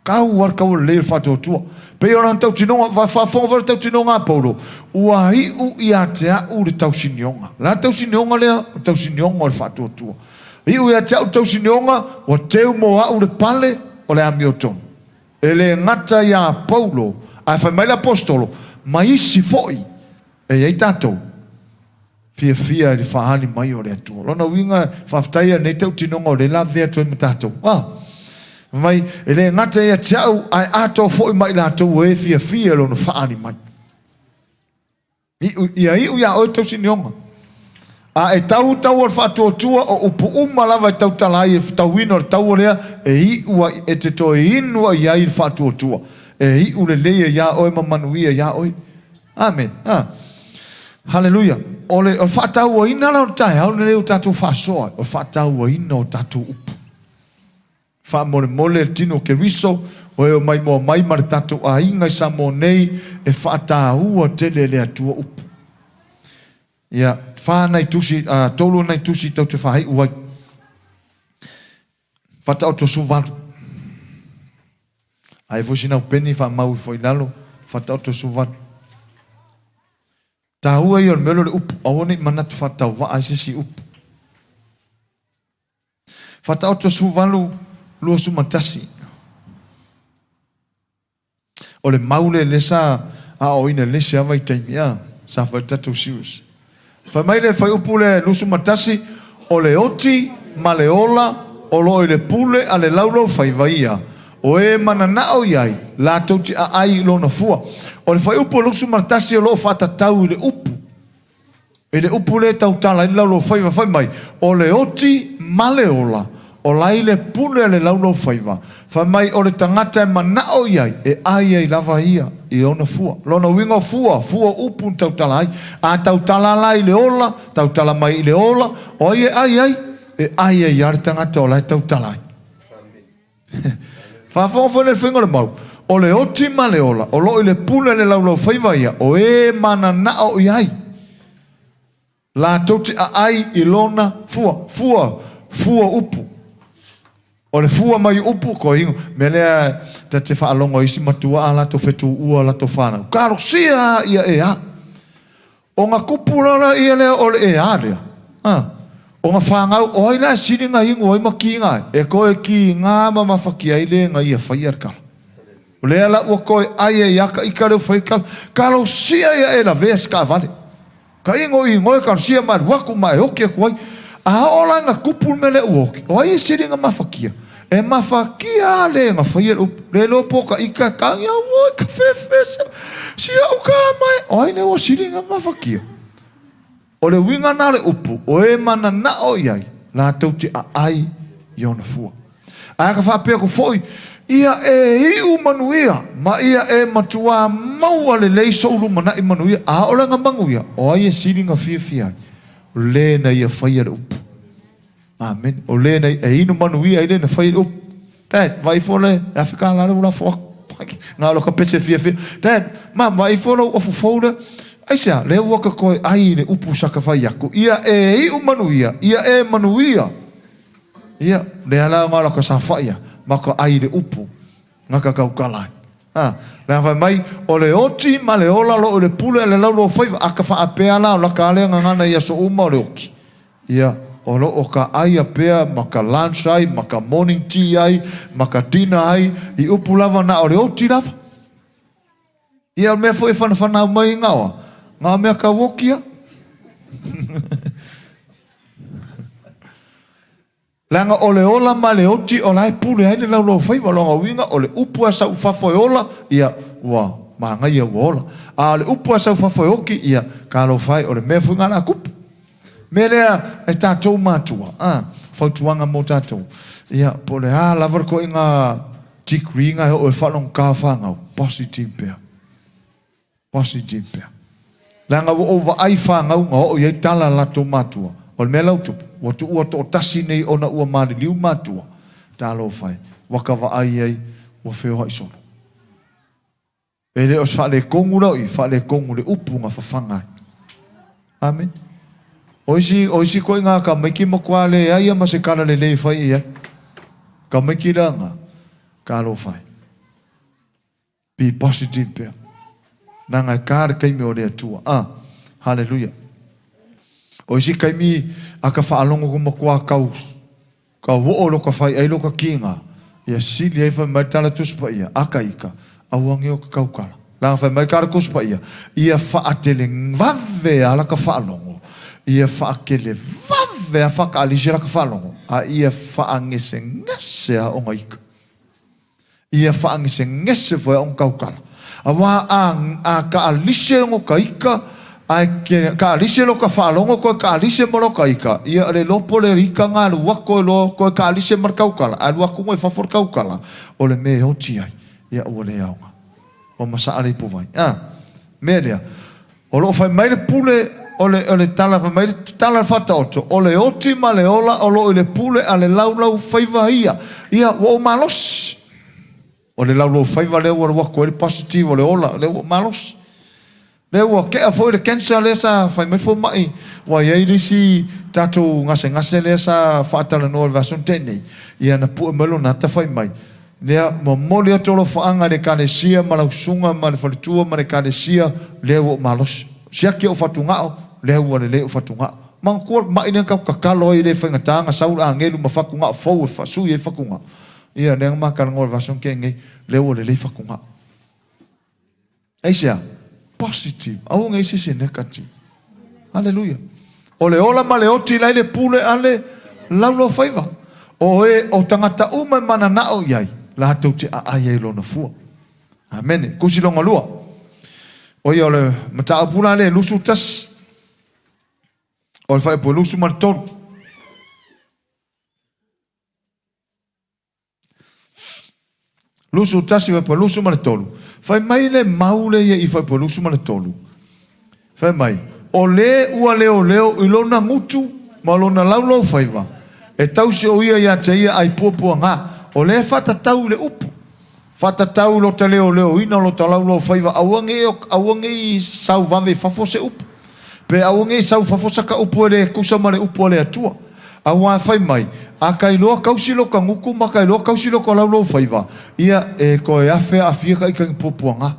Tau lava le taua lelei o le faatuatua. Pei o lana tautinoga, faafofoga foi le tautinoga a Paulo, ua iu ia te au le tausinioga. O le a le tausinioga lea? O le tausinioga o le faatuatua. Iu ia te au le tausinioga, ua teu mo au le pale o le amiotonu. E le gata ia Paulo, ae fai mai le Aposetolo, ma isi foi e i ai tatou fiafia i le faaali mai o le Atua. Lona uiga, faafetai ia lenei tautinoga o lea lavevea atu ai ma tatou. Ah, mai, e le gata ia te au, ae atoa foi ma i latou o e fiafia i lona faaali mai. Iu, ia iu iā oe tausinioga. A e tau tau o le faatuatua, o upu uma lava e tautala ai e fetauina o le taua lea, e iu ai, e te toe inu ai ai i le faatuatua. E iu lelei ai iā oe ma manuia iā oe. Amene. A. Haleluia. O le, o le faatauaina la o le taeao lenei o tatou faasoa, o le faatauaina o tatou upu. Faamolemole le tino o Keriso, o e omai moa mai ma le tatou aiga i Samoa nei, e faataua tele e le Atua upu. Ia, fa nai tusi, a, tolu nai tusi tau te faaiu ai. Faataoto 18. Ai foi sina peni faamau ifo i lalo, Faataoto 18. Taua ia o le mea lea o le upu, aua ne i manatu faatauvaa ai se isi upu. Faataoto 18, 21. O le mau lea lea sa aoaoina i le isi lava vaitaimi, a, sa fai le tatou series. Fai mai le fuaiupu lea 21, o le oti ma le ola o lo o i le pule a le laulaufaiva ia, o e mananao i ai, latou te aai i lona fua. O le fuaiupu 21 o lo o faatatau i le upu. I le upu lea e tautala ai le laulaufaiva, fai mai, O le oti ma le ola, o la i le pule a le laulaufaiva. Fai mai, o le tagata e manao i ai, e ai ai lava ia i ona fua. Lona uiga o fua, fua upu na tautala ai. A tautala la i le ola, tautala mai i le ola, o ai e ai ai? E ai ai lava le tagata o la e tautala ai. Faafofoga foi le faiga o le mau, o le oti ma le ola, o lo o i le pule a le laulaufaiva ia, o e mananao i ai, latou te aai i lona fua, fua, fua upu. O le fua mai upu, ko ingo, mea lea ta te faalogo i isi matua a latou fetuua a latou whanau. Kalosia ia e a. O nga kupu la ia lea o le e a lea. A, o ga fagau, o ai la e sili ga inu ai ma kiga ai? E toe kiga ma mafakia ai le ga ia faia le kala. O lea la ua toe ai ai a ka ika lea ua fai le kala. Kalosia ia e lavea se taavale. Ka igo igoe kalosia ma alu atu ma e oki atu ai. A oo la ina tupu le mea lea ua oki, o ai e sili ga mafakia? E mafakia a le ga faia le upu. Le iloa po o ka ika e tagi, auoi ka fefe si au tama e. O ai lea ua sili ga mafakia? O le uiga na o le upu, o e mananao i ai, latou te aai i ona fua. Ae ka faapea atu foi, Ia e iu manuia, ma ia e matuā maua lelei sou lumanai manuia, a o lana manuia, o ai e sili na fiafia ai? O le na ia faia le upu. Amene. O le na e inu manuia ai le na faia le upu. Dad, vaai ifo le $1000 lea ua lafo atu. Na o lo ka pese fiafia. Dad, Mom, vaai ifo lou ofu fou lea. Aisea, lea ua ka toe ai i le upu sa ka fai atu. Ia e iu manuia, ia e manuia. Ia, lea la na o lo ka saofai a, ma ka ai i le upu na ka tautala ai. A, lea fai mai, o le oti ma le ola lo o le pule a le laulau faiva, a ka faapea la o la ka lea gagana i aso uma o le oki. Ia, o lo o ka aia pea ma ka lunch ai, ma ka morning tea ai, ma ka dinner ai, i upu lava na o le oti lava. Ia, o le mea foi e whanawhanau mai i ngaoa, ngā mea ka okia. Leaga o le ola ma le oti o la e pule ai le laulaufaiva. O lona uiga o le upu a sau i fafo e ola, ia, ua manaia ua ola. A o le upu a sau i fafo e oti, ia, talofa e, o le mea foi lena o le a tupu. Mea lea e tatou matua, a, fautuaga mo tatou, ia, po o le a lava le koiga degree na e oo i le faalogotā o fanau, positive pea. Positive pea. Leaga ua ou vaai fanau na oo i ai tala a latou matua, o le mea la ua tupu, ua tuua toatasi nei ona ua maliliu matua, talofa e, ua ka vaai ai, ua feoai solo. E le o se faaletonu la o i, faaletonu le upu na fafaga ai. Amene. O isi, o isi koiga tamaiti matua leai a ma se tala lelei e fai i ai. Tamaiti la na, talofa e. Be positive pea. Leaga e ka le taimi o le Atua. Ah, hallelujah. O isi taimi a ka faalogo ko matua kau, kau oo lo ka fai ai lo ka kiga, ia sili ai fai mai tala Tusi Paia, a ka ika, aua ne o ka kaukala. Leaga fai mai tala Tusi Paia, ia faatele vave a la ka faalogo, ia faakele vave a faakaalisi la ka faalogo, a ia faagesegese a ona ika. Ia faagesegese foi ona tautala. Auā a, a kaalise logo ka ika, ae ke, kaalise lo ka faalogo koe kaalise ma lo ka ika, ia le lopo le ika nga alu ako e loa koe kaalise ma le taukala, ae alu aku ngoe fafo le taukala, o le mea e oti ai, ia ua le aoga. Ua masaa le ipuvai. A, mea lea, O lo o fai mai le pule o le, o le tala, fai mai le tala le Faataoto, o le oti ma le ola o lo o i le pule a le laulau faiva ia. Ia, ua ou malosi. O le laulau faiva lea ua alu atu ai le positive o le ola, lea ua ou malosi. Lea ua tea foi le cancer lea sa fai mai fomai, ua i ai le isi tatou gasegase lea sa faatalanoa i le vaiaso na tea nei, ia na pue mai lona ata fai mai, Lea, momoli atu alofaaga i le Ekalesia ma lau susuga ma le faletua ma le Ekalesia, lea ua ou malosi. Siaki ou fatugao, lea ua lelei ou fatugao. Manatua le ma'i lea na tatou tatalo ai e le faigata na sau le agelu ma fatugao fou e faasui ai fatugao. Ia, lea na ma talanoa i le vaiaso na tea nei, lea ua lelei fatugao. Aisea? Positive. Aua ne i se isi negative. Haleluia. O le ola ma le oti la i le pule a le laulofaiva. O e o tagata uma e mananao i ai, latou te aai ai lona fua. Amene. Tusi longa lua. O ia o le mataupu la le 21. O le faaipu 23. 21 fuaiupu 23. Fai mai le mau lea ia i fuaiupu 23. Fai mai, o le ua leoleo i lona gutu ma lona laulaufaiva, e tausi o ia ia te ia ai puapuaga. O lea e faatatau i le upu. Faatatau i lota leoleoina o lota laulaufaiva, aua ne i, aua ne i sau vave i fafo se upu. Pe aua ne i sau i fafo saka upu e le tusa ma le upu a le Atua. Auā fai mai, a ka iloa kausi lo ka gutu ma ka iloa kausi lo ka laulaufaiva, ia e toe afe aafia ka ika ni puapuaga.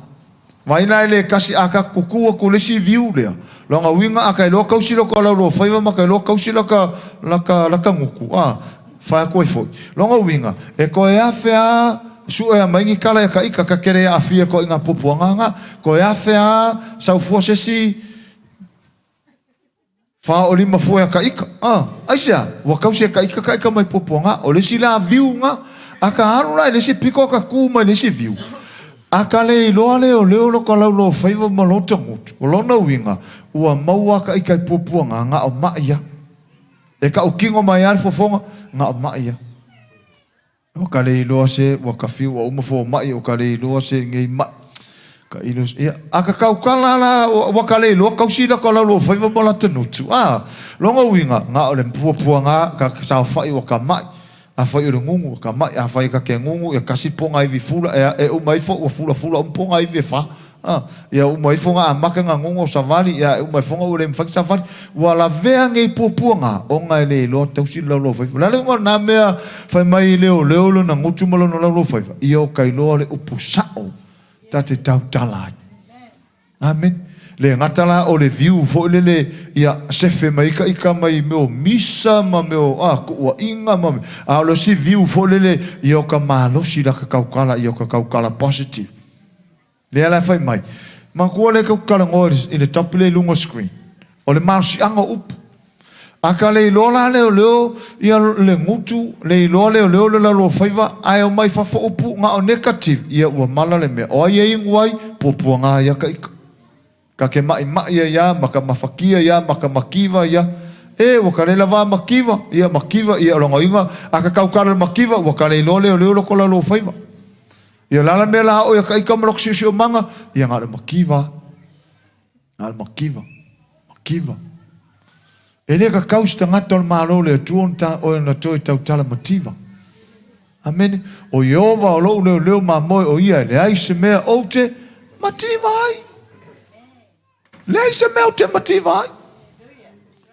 Vaai la e le kasi a ka kuku aku le isi viu lea, lona uiga a ka iloa kausi loko lauloafaiva ma ka iloa kausi laka, laka, laka gutu, a, fai atu ai foi. Lona uiga, e toe afe a suʻea mai ni kala ia ka ika, ka kele aafia itoaiga puapuaga ga, toe afe a saufua se isi 45 fua ia ka ika. A, aisea? Ua kausi e ka ika ka ika mai puapuaga. O le isi la viu ga, a ka alu la i le isi piko a ka ku mai le isi viu. A ka le iloa leoleo lo ka lauloafaiva ma lota gutu. O lona uiga, ua maua ka ika i puapuaga, ga o maʻi ia. E kaʻukino mai a le fofoga, ga o maʻi ia. Ua ka le iloa se ua ka fiu ua uma fomaʻi o ka le iloa se ngei maʻi ka ilo ia a ka kaukala la ua ka le iloa kausi la ka laulo faiva ma lata nutu a longa uiga nga o le puapua nga ka saofaʻi ua ka maʻi a fai o le gugu ua ka maʻi a fai ka ke gugu ia kasi poga ivi fula e uma ifo ua fula fula uma poga ivi e fa A, ia uma ifo nga amaka nga gongo o savali, ia e uma ifo nga ua le mafai savali. Ua lavea ngei puapua nga, ona e le iloa tausi le laulau faiva. O le a le uiga o lena mea fai mai e leoleo lona gutu ma lona laulau faiva? Ia o ka iloa le upu sao ta te tautala ai. Amene. Le gata la o le viu foi lele ia sefe mai ika ika mai mea o misa ma mea o a kuuaiga ma mea, a o le isi viu foi lele ia o ka malosi la ka kaukala ia o ka kaukala positive. Lea la e fai mai. Manatua lea tou te talanoa i le topic lea i luga o le screen. O le malosiaga o upu. A ka le iloa la leoleo ia le gutu, le iloa leoleo le laloafaiva, ae omai fafo upu na o negative, ia ua mala le mea. O ai e inu ai? Puapuaga ia ka ika. Ka ke maʻimaʻi ai a, ma ka mafakia ia, ma ka makiva ia. E, ua ka le lava makiva, ia makiva, ia o lona uiga, a ka kaukala le makiva, ua ka le iloa leoleo loko laloafaiva. Ia o le a la mea la aʻo ia ka ika ma loko siosiomaga? Ia na o le makiva. Na o le makiva. Makiva. E le kakau se tagata o le Malo o le Atua ona ta, ona toe tautala mativa. Amene. O Ieova o loʻu leoleo mamoe o ia e leai se mea ou te mativa ai. Leai se mea ou te mativa ai.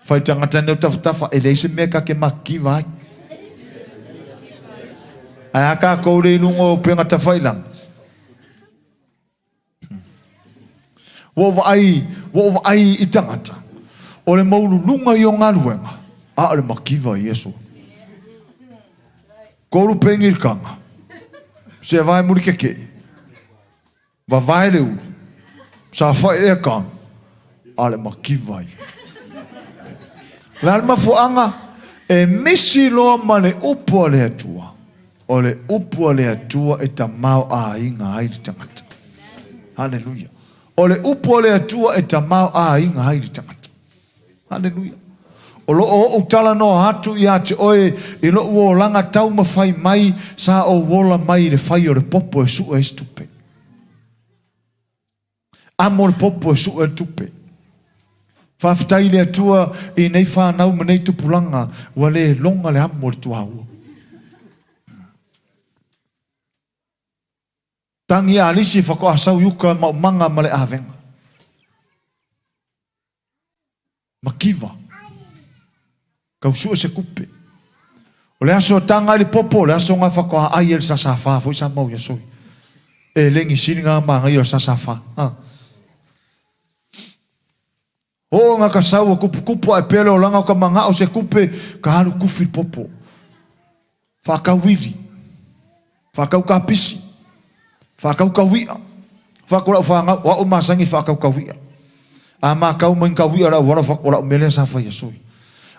Fai tagata nei o tafatafa, e leai se mea ka ke makiva ai. Ae a kākou le i luga o upega tafailaga. Ua ou vaai, ua ou vaai i tagata, o le maululuga ia o galuega, a o le makiva ia sua. Kolu peni i le kaga, se vae muli kekeʻi. Vavae le ulu, saofai i le aircon, a o le makiva ia. O le a le mafuaaga? E misi loa ma le upu a le Atua. O le upu a le Atua e tamaoaiga ai le tagata. Haleluia. O le upu a le Atua e tamaoaiga ai le tagata. Haleluia. O lo o ou talanoa atu ia te oe i loʻu olaga taumafai mai sa ou ola mai i le fai o le popo e suʻe ai se tupe. Amo le popo e suʻe le tupe. Faafetai i le Atua i nei whanau ma nei tupulaga ua le loga le amo i le tuaua. Tangi alisi whakoa sau i uka maumaga ma le avega. Makiva. Kau sue se kupe. O le aso tanga i le popo, o le aso ngā whakoa ai e le sasawha, foi sa mau ia soi. E lengi sili ngā māngai o le sasawha. Ha. O ngā ka sau o kupu kupu ai pele o langa o ka manga o se kupe, ka alu kufi popo. Whakau wiri. Whakau ka pisi. Whakau ka wia. Whakola o whangau. O au masangi whakau ka wia. A mākau mai ka wia rau wara whakola o mele sa whai asoi.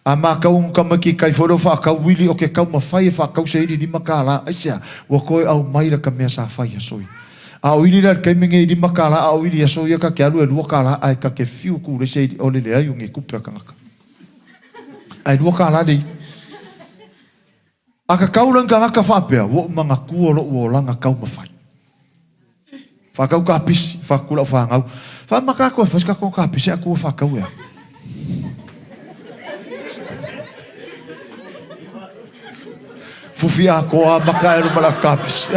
A mākau ang ka mai ki kai whairo whakau wili o ke kau mawhai e whakau se iri lima ka la. Ai sea, ua koe au mai ra ka mea sa whai asoi. A o ili la kai menge i lima ka la a o ili asoi ka ke alu e lua ka la ai ka ke fiu ku le se o le le ai o nge kupe a kangaka. Ai lua ka la le A ka kau ka ngaka faapea, ua uma gakua loʻu olaga taumafai. Faakau kapisi, faakula o fagau. Faamaka aku e fai se kakou kapisi a kua faakau ea. Fufi atoa maka e luma la kapisi.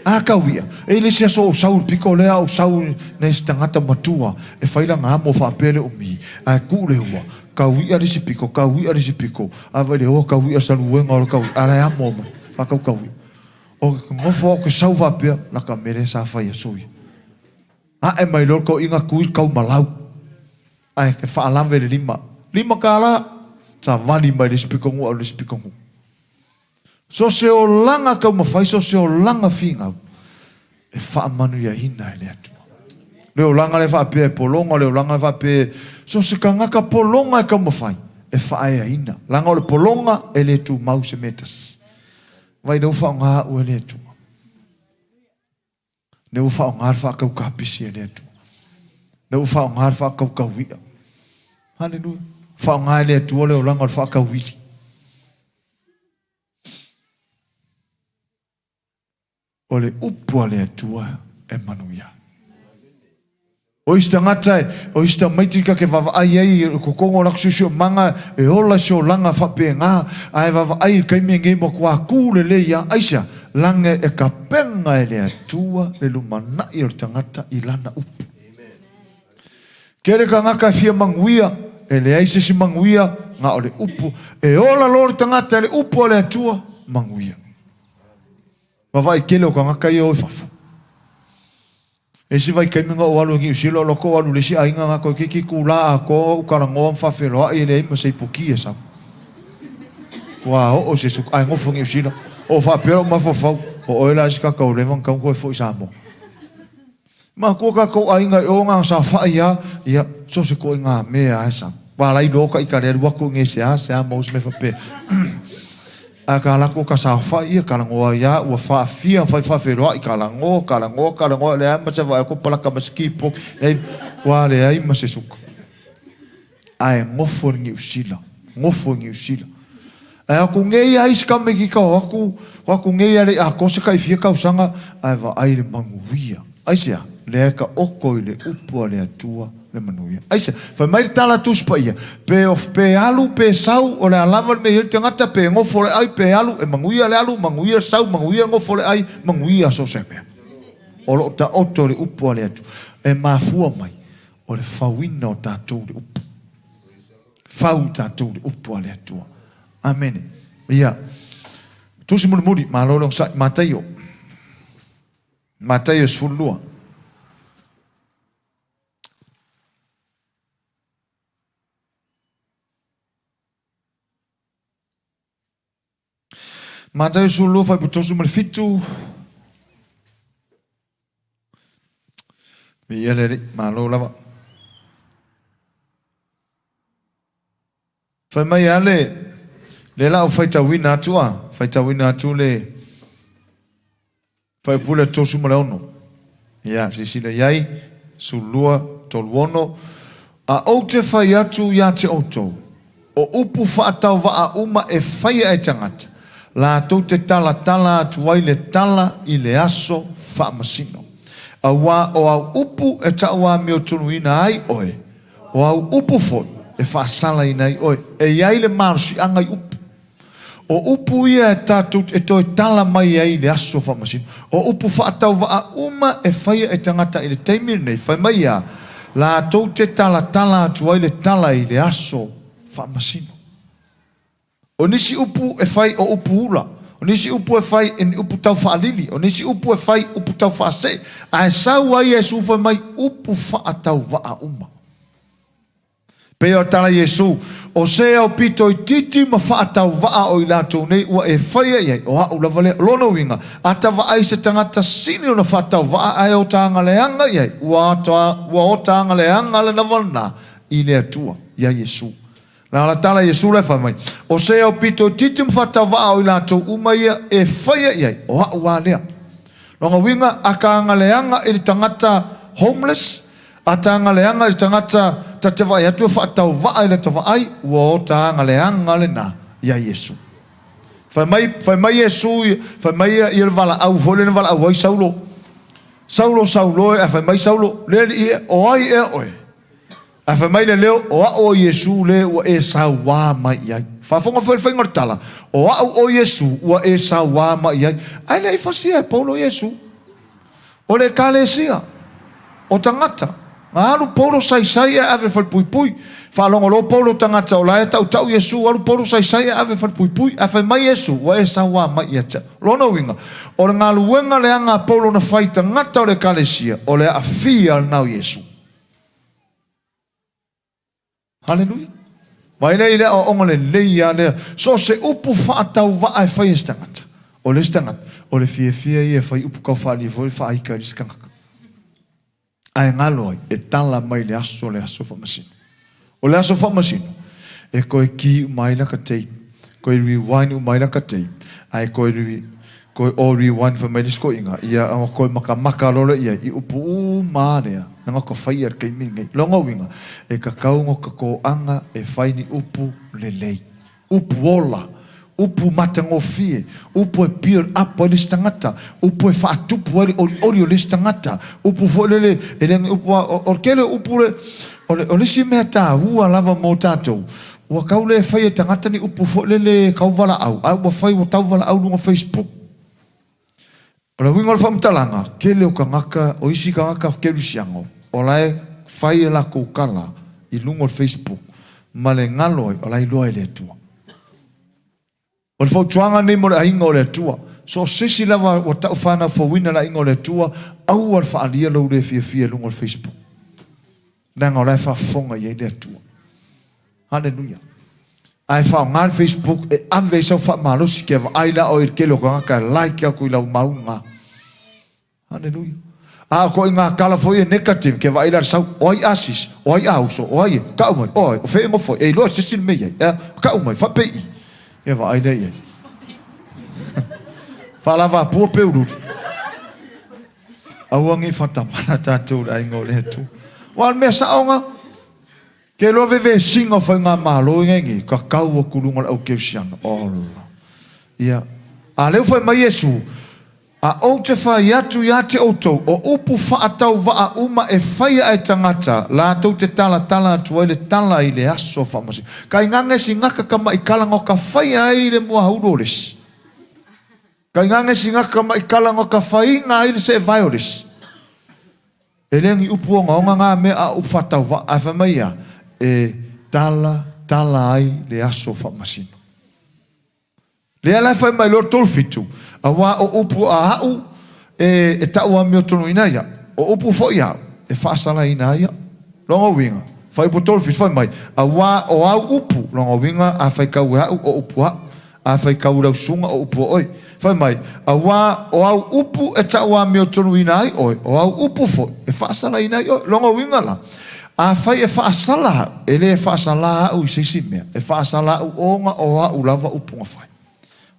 A kau ia, e le isi aso o sau i le piko lea o sau nei se tagata matua e fai lana amo faapea le umi, ae kuu le ua, Kau iʻa le isi piko, kau iʻa le isi piko, a wai le hoa kau iʻa sa luega o le kau iʻa, a lae amo mai, whakau kau iʻa. O nofo au ke sau faapea, na ka mea lea sa fai aso ia. Ae mai loa le toeaina tui le taumalau, ae ke faalave le lima, $5, savali mai le isi pitonuu alu i le isi pitonuu. So se olaga taumafai, so se olaga finau, e faamanuiaina e le Atua. Le olaga lea faapea e pologa, le olaga lea faapea so se tagata pologa e taumafai, e faaeaina. Leaga o le pologa e le tumau se mea e tasi. Vaai lea ua faaaoga au e le Atua. Lea ua faaaoga le faatau kapisi e le Atua. Lea ua faaaoga le faatau taui'a. Haleluia. Faaaoga e le Atua le olaga o le faatau uili. O le upu a le Atua e manuia. O isi tagata, o isi tamaiti ka ke vaavaai ai i totonu o latou siosiomaga e ola i se olaga faapena, ae vaavaai i le taimi lenei matua tu lelei lava. Aisea? Laga e tapena e le Atua le lumanai o le tagata i Lana upu. Tele tagata e fia manuia, e leai se isi manuia na o le upu. E ola loa le tagata i le upu a le Atua, manuia. Vaavaai tele o tagata ia o i fafo. E isi vaitaimi na ou alu i Niu Sila, o loko ou alu i le isi aiga na toeitiiti tulā atoa ou talanoa ma faafeloai e leai ma se iputi e sau. Ua oo se suka, ae nofo Niu Sila. O faapea lou mafaufau, o oe la le isi tagata ua leva ona tatau ona toe foi i Samoa. Matua tatou aiga i o na saofai a, ia, so se ituaiga mea a e sau. Palai loa ta ita le alu atu i nei seasea maua se mea faapea. Ae ka alu atu ka saofai, ia talanoa ai a, ua faafia fai faafeiloai, talanoa, talanoa, talanoa, leai ma se vaai atu palaka ma se keyboard, leai, ua leai ma se suka. Ae nofo i le Niu Sila, nofo i Niu Sila. Ae o atu nei a isi tamaitita o atu, o atu nei a le i atoa se tai fia tausaga, ae vaai i le manuia. Aisea? Lea e taoto i le upu a le Atua le manuia. Aisea? Fai mai le tala a Tusi Paia, pe, pe alu pe sau, o le a lava le mea e i ai le tagata, pe nofo le ai pe alu, e manuia le alu, manuia le sau, manuia le nofo le ai, manuia so o se mea. O lo o taoto i le upu a le Atua. E mafua mai, o le fauina o tatou i le upu. Fau tatou i le upu a le Atua. Amene. Ia. Tusi mulimuli, malo le onosai, Mataio. Mataio 12. Mataio 12, fuaiupu 37. Viia le Alii, malo lava. Fai mai a le, lea la ou faitauina atu a, faitauina atu le fuaiupu lea 36. Ia, silasila i ai, 12, 36. A ou te fai atu ia te outou, o upu faatauvaa uma e faia e tagata, latou te talatala atu ai le tala i le aso faamasino. Auā o au upu e tauamiotonuina ai oe, o au upu foi e faasalaina ai oe. E i ai le malosiaga i upu. O upu ia e tatou e toe tala mai ai i le aso faamasino. O upu faatauvaa uma e faia e tagata i le taimi lenei, fai mai ia, latou te talatala atu ai le tala i le aso faamasino. O nisi upu e fai o upu ula, o nisi upu e fai e ni upu tau faalili, o nisi upu e fai upu tau faasee, ae sau ai Iesu fai mai upu faatauvaa uma. Pei o tala Iesu, O se aupito itiiti ma faatauvaa o i latou nei ua e faia i ai, o a'u lava lea. O lona uiga, a ta vaai i se tagata sili ona faatauvaa ae o ta agaleaga i ai, ua ua ota agaleaga lava lena i le Atua, iā Iesu. Na la tala Iesu la e fai mai, O se aupito itiiti ma faatauvaa o i latou uma ia e faia i ai, o a'u a lea. Lona uiga, a ta agaleaga i le tagata homeless, A taga leaga i le tagata ta te vaai atu e faatauvaa i lata vaai, ua o taga leaga lena iā Iesu. Fai mai, fai mai Iesu, fai mai ia, ia le valaau foi lea na valaau ai Saulo. Saulo, Saulo e, ae fai mai Saulo, le Alii e, o ai ea oe? Ae fai mai le leo, o a'u o Iesu le ua e sauā mai i ai. Faafofoga foi le faiga o le tala, o a'u o Iesu ua e sauā mai i ai. Ae le i fasia e Paulo Iesu. O le Ekalesia, o tagata. Na alu Paulo saisai ae ave i le falepuipui. Faalogo loa Paulo tagata o la e tautau Iesu, alu Paulo saisai ae ave i le falepuipui. Ae fai mai Iesu, Ua e sauā mai ia te au. Lona uiga, o le galuega leaga a Paulo na fai i tagata o le Ekalesia, o le aafia lena o Iesu. Haleluia! Vaai lea i le aoaoga lelei lava lea. So o se upu faatauvaa e fai e se tagata, o le isi tagata, o le fiafia ia e fai upu tau faaalia foi e faaita i le isi tagata. Ae galo ai, e tala mai le aso le aso faamasino. O le aso faamasino, e toe ki uma ai laka tape, toe rewind uma ai laka tape, ae toe Toe o rewind fai mai le isi toeaina, ia ua toe makamaka loa lea i ai i upu uma lava lea na ka faia i le taimi lenei. Lona uiga, e tatau ona ta toaga e fai ni upu lelei, upu ola, upu matagofie, upu e build up ai le isi tagata, upu e faatupu ai le olioli o le isi tagata, upu foi lele, e le o ni upu lava, o le tele o upu le, o le isi mea taua lava mo tatou, Ua tau le fai e tagata ni upu foi lele tau valaau, ae ua fai ua tau valaau i luga o Facebook. O le uiga o le faamatalaga, tele o tagata, o isi tagata kerisiano, o la e fai a latou tala i luga o le Facebook ma le galo ai o la e iloa e le Atua. O le fautuaga lenei mo le aiga o le Atua. So o se isi lava ua tau fanau fouina le aiga o le Atua, aua le faaalia lou le fiafia i luga o le Facebook. Leaga o la e faafofoga i ai le Atua. Haleluia. Ae faaaoga le Facebook e ave ai sau faamalosi kia vaai la oe i le tele o tagata e like atu i lau mauga. Haleluia. A o koʻi tala foi e negative, ke vaai la le sau, o ai asis, o ai auso, o ai e, kau mai, o ai, o fea e nofo ai, e iloa e se isi le mea i ai, ea, kau mai, faapei i. Ia vaai lea i ai. Faalavapua pe uliuli. Aua ne i faatamala tatou i le aiga o le Atua. Aua o le mea sao na, ke iloa vevesiga o faigamalo i nei, ka kau atu i luga o le aukerisiano. Ola. Ia. A lea ua fai mai Iesu, A ou te fai atu ia te outou, o upu faatauvaa uma e faia e tagata, latou te talatala atu ai le tala i le aso faamasino. Ka ingaga e singaka ka maʻikala no ka faia ai le muaulu o le isi. Ka ingaga e singaka ka maʻikala no ka faiga ai le seevae o le isi. E le ni upu ogaoga na mea a upu faatauvaa, ae fai mai ia, e tala tala ai le aso faamasino. Lea la e fai mai loa le 37, Auā o upu a a'u e ta'u amiotonuina ai a'u, o upu foi a'u e faasalaina ai a'u. Lona uiga, fuaiupu 37 fai mai, Auā o au upu, lona uiga, a faitau e a'u, o upu a'u, a faitau i lau susuga, o upu a oe. Fai mai, Auā o au upu e ta'u amiotonuina ai oe, o au upu foi e faasalaina ai oe. Lona uiga la, Afai e faasala a'u, e le faasala a'u i se isi mea, e faasala a'u ona o a'u lava upu na fai.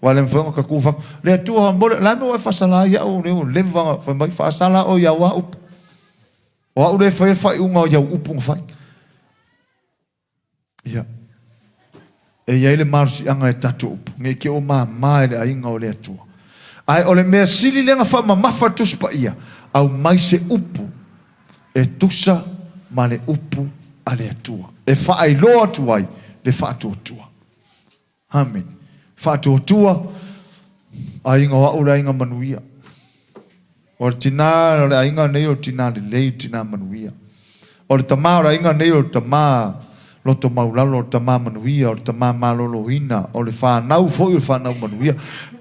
Aua e le mafai ona ta tu fatu, Le Atua faamolemole, o le a le mea ua e faasala ai iaʻu, lea ua leva ona fai mai, faasala oe i au lava upu. O a'u lea e faia le faaiuga o i au upu na fai. Ia. E i ai le malosiaga i tatou upu, ne i te ua mama i le aiga o le Atua. Ae o le mea sili lea na faamamafa le Tusi Paia, aumai se upu e tusa ma le upu a le Atua, e faailoa atu ai le faatuatua. Amene. Faatuatua, aiga o a'u le aiga manuia. O le tinā o le aiga nei o le tinā lelei, o le tinā manuia. O le tamā o le aiga nei o le tamā loto maulalo, o le tamā manuia, o le tamā maloloina, o le whanau foi o le whanau manuia.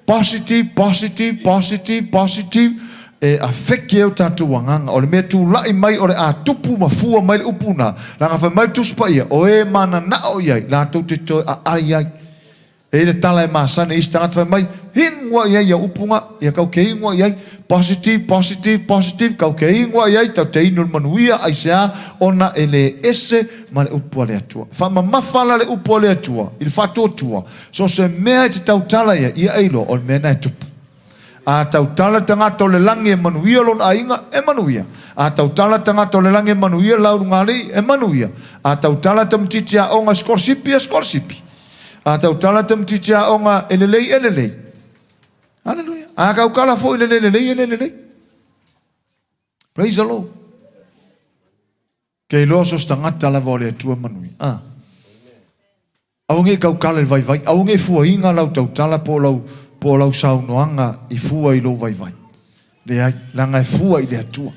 Positive, positive, positive, positive, e afeke ai o tatou agaga. O le mea tula'i mai o le a tupu ma fua mai le upu na, leaga fai mai le Tusi Paia, o e manana'o i ai, latou te toe aai ai. E i ai le tala e masani i isi tagata fai mai, Ingoa i ai ia upu na, ia kau ke ingoa i ai, positive, positive, positive, kau ke ingoa i ai, tau te inu le manuia, aisea, ona e le ese ma le upu a le Atua. Faamamafa la le upu a le Atua i le faatuatua, so o se mea e te tautala i ai, ia e iloa o le mea na e tupu. A tautala le tagata o le lagi e manuia lona aiga, e manuia. A tautala le tagata o le lagi e manuia le laulugalii, e manuia. A tautala le tamaitiiti aoga e sikolasipi, e sikolasipi. A tautala le tamaitiiti aoga e lelei, e lelei. Haleluia. A tautala foi le le lelei, e le lelei. Praise the Lord. Ke iloa so se tagata lava o le Atua manuia. Ah. Aua ne i tautala i le vaivai, aua ne i fuaina lau tautala po o lau, po o lau saunoaga i fua i lou vaivai. Leai, leaga e fua i le Atua.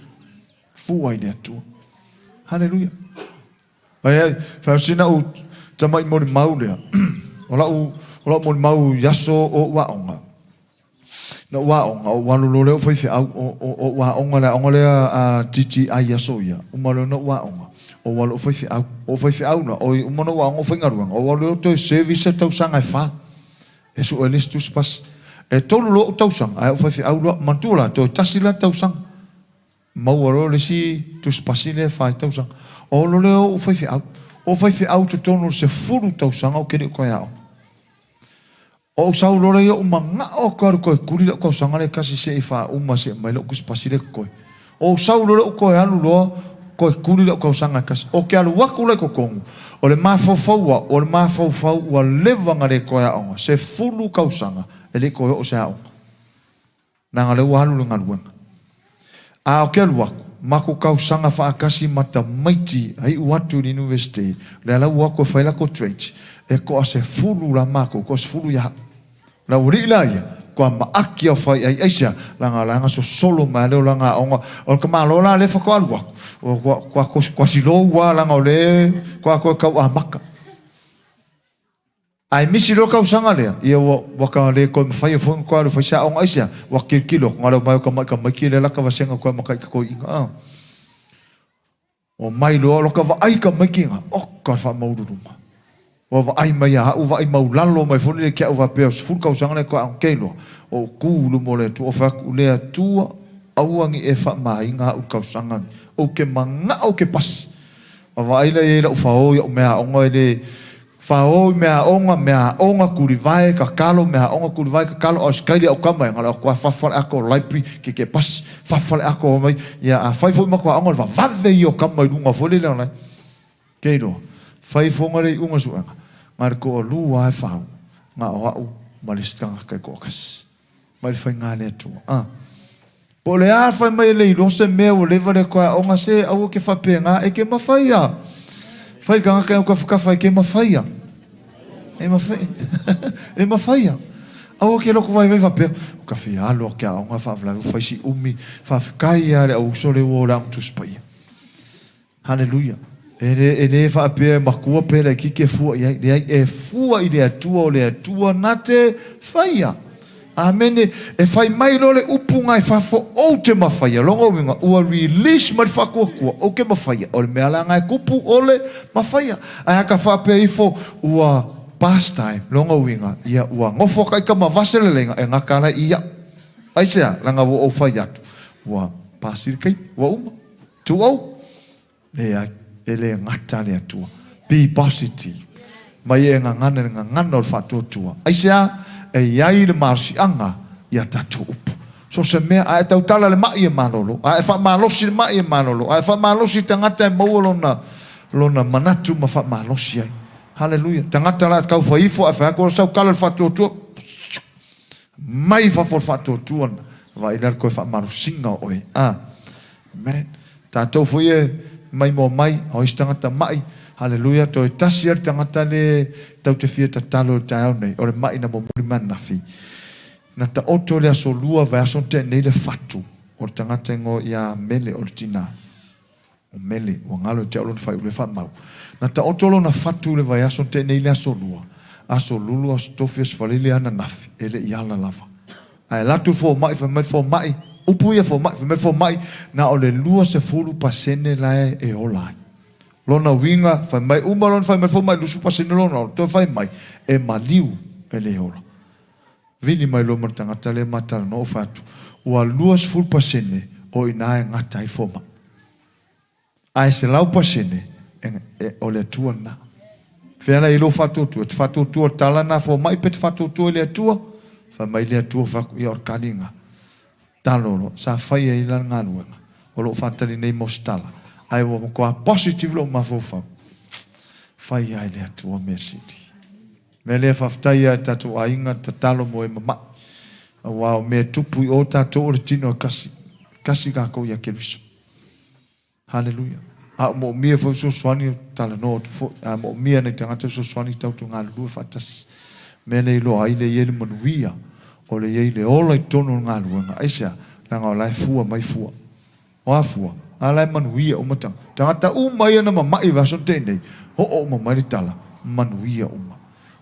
Fua i le Atua. Haleluia. Ai ai, fai o sina u tama'i molimau lea. O la'u, o la'u molimau i aso o o'u aoga. Na ou aoga, ou alu loa lea ou faifeau, o ou aoga, le aoga lea a TTI i aso ia, uma loa ona ou aoga, ou alu ou faifeau. O ou faifeau la, oi, uma ona ou aoga ou faigaluega, ou alu lea ou toe service tausaga e fa, e sue le isi tusipasi. E tolu loa ou tausaga, ae ou faifeau loa, manatua la, toe tasi la le tausaga. Maua loa le isi tusipasi lea e fa tausaga. O loa lea o ou faifeau. O faifeau i totonu o le 10 tausaga ou te le i toe aoga. O ou sau loa lea ou manao atu alu toe tuli lau tausaga lea e tasi se i faauma se i aumai lau tusipasi lea e totoe. O ou sau loa lea ou toe alu loa toe tuli lau tausaga e tasi. Ou te alu atu la i totonu, o le mafaufau au, o le mafaufau ua leva ona le toe aoga, 10 tausaga e le i toe oo se aoga. Leaga o lea ua alu le galuega. A ou te alu atu, matou tausaga faatasi ma tamaiti a iu atu i le Universite, lea la ua o atu e fai latou trades, e toa 10 la matou, toa 10 ia au. O le aualii la ia, toa maaki au fai ai, aisea? Leaga o la na sosolo mai lava lea o lana aoga. O le tamaloa la lea faatoa alu atu, ua toa silou lava leaga o lea faatoa toe tau amata. Ae misi loa tausaga lea, ia ua, ua ka le toe mafaia foi ona toe alu e fai se aoga aisea? Ua tilotilo atu, na o le omai o tamai tamaiti lea laka vasega toe matai tatoiina, a. Omai loa, loka vaai tamaiti na, oka le faamaululuga. Ua vaai mai ia au, vaai maulalo mai foi lele ki au faapea o 10 tausaga lea toe aoga, kei loa, o ou tu i luma o le Atua, o fai atu, le Atua, aua ne i e faamaina au i le tausaga lenei. Ou te manao ou te pasi. Ma vaai la i ai lau fao i au meaaoga e le fao i meaaoga, meaaoga tulivae, tatalo, meaaoga tulivae, tatalo, a o se kaili au tama e galo atu lava fafa le ato o le library, keke pasi, fafa le ato o mai, ia a fai foi matou aoga o le vavave ia o tama i luga foi lele o la e iloa. Fai fofoga le iuga suega, na o le toalua lava e fau, na o au ma le isi tagata e toatasi. Mai le faiga a le Atua. A. Po o le a fai mai e le iloa se mea ua leva le toe aoga se aua ke faapena e ke mafaia. Fai le tagata e tafatafa e ke mafaia. E mafaia. E mafaia. Aua ke loko vaivai faapea, o ka fia alu a ke aoga faavelave ua fai si umi, faafetai lava i le au uso lea ua o le Aoga Tusi Paia. Haleluia. E le, e le faapea e matua pe laitiiti e fua i ai. Leai, e fua i le Atua, o le Atua na te faia. Amene. E fai mai loa le upu na i fafo, ou te mafaia. Lona uiga, ua release mai le faatuatua, ou te mafaia. O le mea la na e tupu, o le mafaia. Ae a ta faapea ifo, ua past time, lona uiga, ia ua nofo ta ita ma vase le laina, e gata la i au. Aisea? Leaga ua ou fai atu, ua pasi le taimi, ua uma. Tuou? Leai, e le gata le Atua. Be positive. Mai e gagana i le gagana o le faatuatua. Aisea? E i ai le malosiaga i a tatou upu. So o se mea, a e tautala i le ma'i e malolo, a e faamalosi i le ma'i e malolo, a e faamalosi i tagata e maua lona, lona manatu ma faamalosi ai. Haleluia. Tagata la e tau fai ifo ae fai atu, o sau tala i le faatuatua, mai fafo o le faatuatua na vaai lea le toe faamalosiga o oe. A. Amen. Tatou foi e maimoa mai, o isi tagata ma'i, haleluia, toe tasi lava le tagata le tau te fia tatalo i le taeao nei, o le ma'i na momoli mai ananafi. Na taoto i le aso lua vaiaso na tea nei le fatu o le tagata igoa ia Mele o le tinā. O Mele, ua galo i te au lona faaiule faamau. Na taoto lona fatu i le vaiaso na tea nei i le aso lua, aso lulu, aso tofi, aso faleile, ananafi, e le i ala lava. Ae alu atu le fomai, fai mai le fomai, upu ia fomai, fai mai le fomai, na o le 20% la e ola ai. Lona uiga, fai mai, uma loa ona fai mai le fomai, 20% lona ola, toe fai mai, e maliu e le ola. Vili mai loa ma le tagata lea ma talanoa, ou fai atu, ua 20% o i ina e gata ai fomai. Ae 100% o le Atua lena. Fea la i lou faatuatua? E te faatuatua i le tala lena fomai pe te faatuatua i le Atua? Fai mai le Atua, fai atu, ia o le kaliga. Talo loa, sa fai ai la le galuega. O lo o faatali nei mo se tala. Ae ua matua positive lou mafaufau. Fai ai le Atua mea sili. Mea lea faafetai lava i tatou aiga tatalo mo e mama'i, aua o mea e tupu i o tatou o le tino e kasi, kasi tatou ia Keriso. Haleluia. A o moomia foi fesoasoani, talanoa atu foi, a moomia nai tagata fesoasoani tau te galulue faatasi. Mea lea iloa ai le i ai le manuia, o le i ai le ola i totonu o le galuega. Aisea? Leaga o la e fua mai fua. O a fua? A la e manuia uma tagata. Tagata uma ia na mamaʻi i le vaiaso na tea nei, oo uma mai le tala, manuia uma.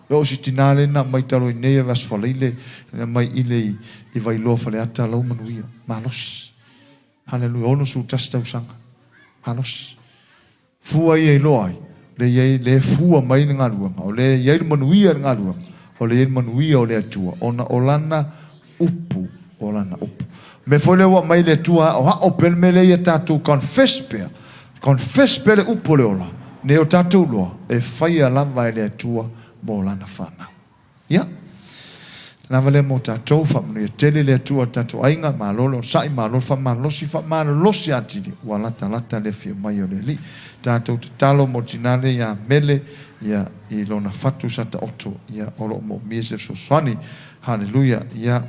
E oo si tinā lea na aumai talu ai nei e vaiaso Faraile, na aumai i le i Vailoa Faleata, lau manuia. Malosi. Haleluia, 61 tausaga. Malosi. Fua ia iloa ai, lea i ai, lea e fua mai le galuega, o lea e i ai le manuia i le galuega, o lea e i ai le manuia o le Atua, ona o Lana upu, o Lana upu. O le mea foi lea ua aumai e le Atua, aoao pea le mea lea ia tatou confess pea, confess pea le upu o le ola, nei o tatou iloa, e faia lava e le Atua mo Lana fanau. Ia, lava lea mo tatou, faamanuia tele le Atua i le tatou aiga, malo le onosai, malo le faamalolosi, faamalolosi atili, ua latalata le afio mai o le Alii. Tatou tatalo mo le tina lea ia Mele, ia, i lona fatu sa taoto, ia, o lo o moomia se fesoasoani. Haleluia. Ia.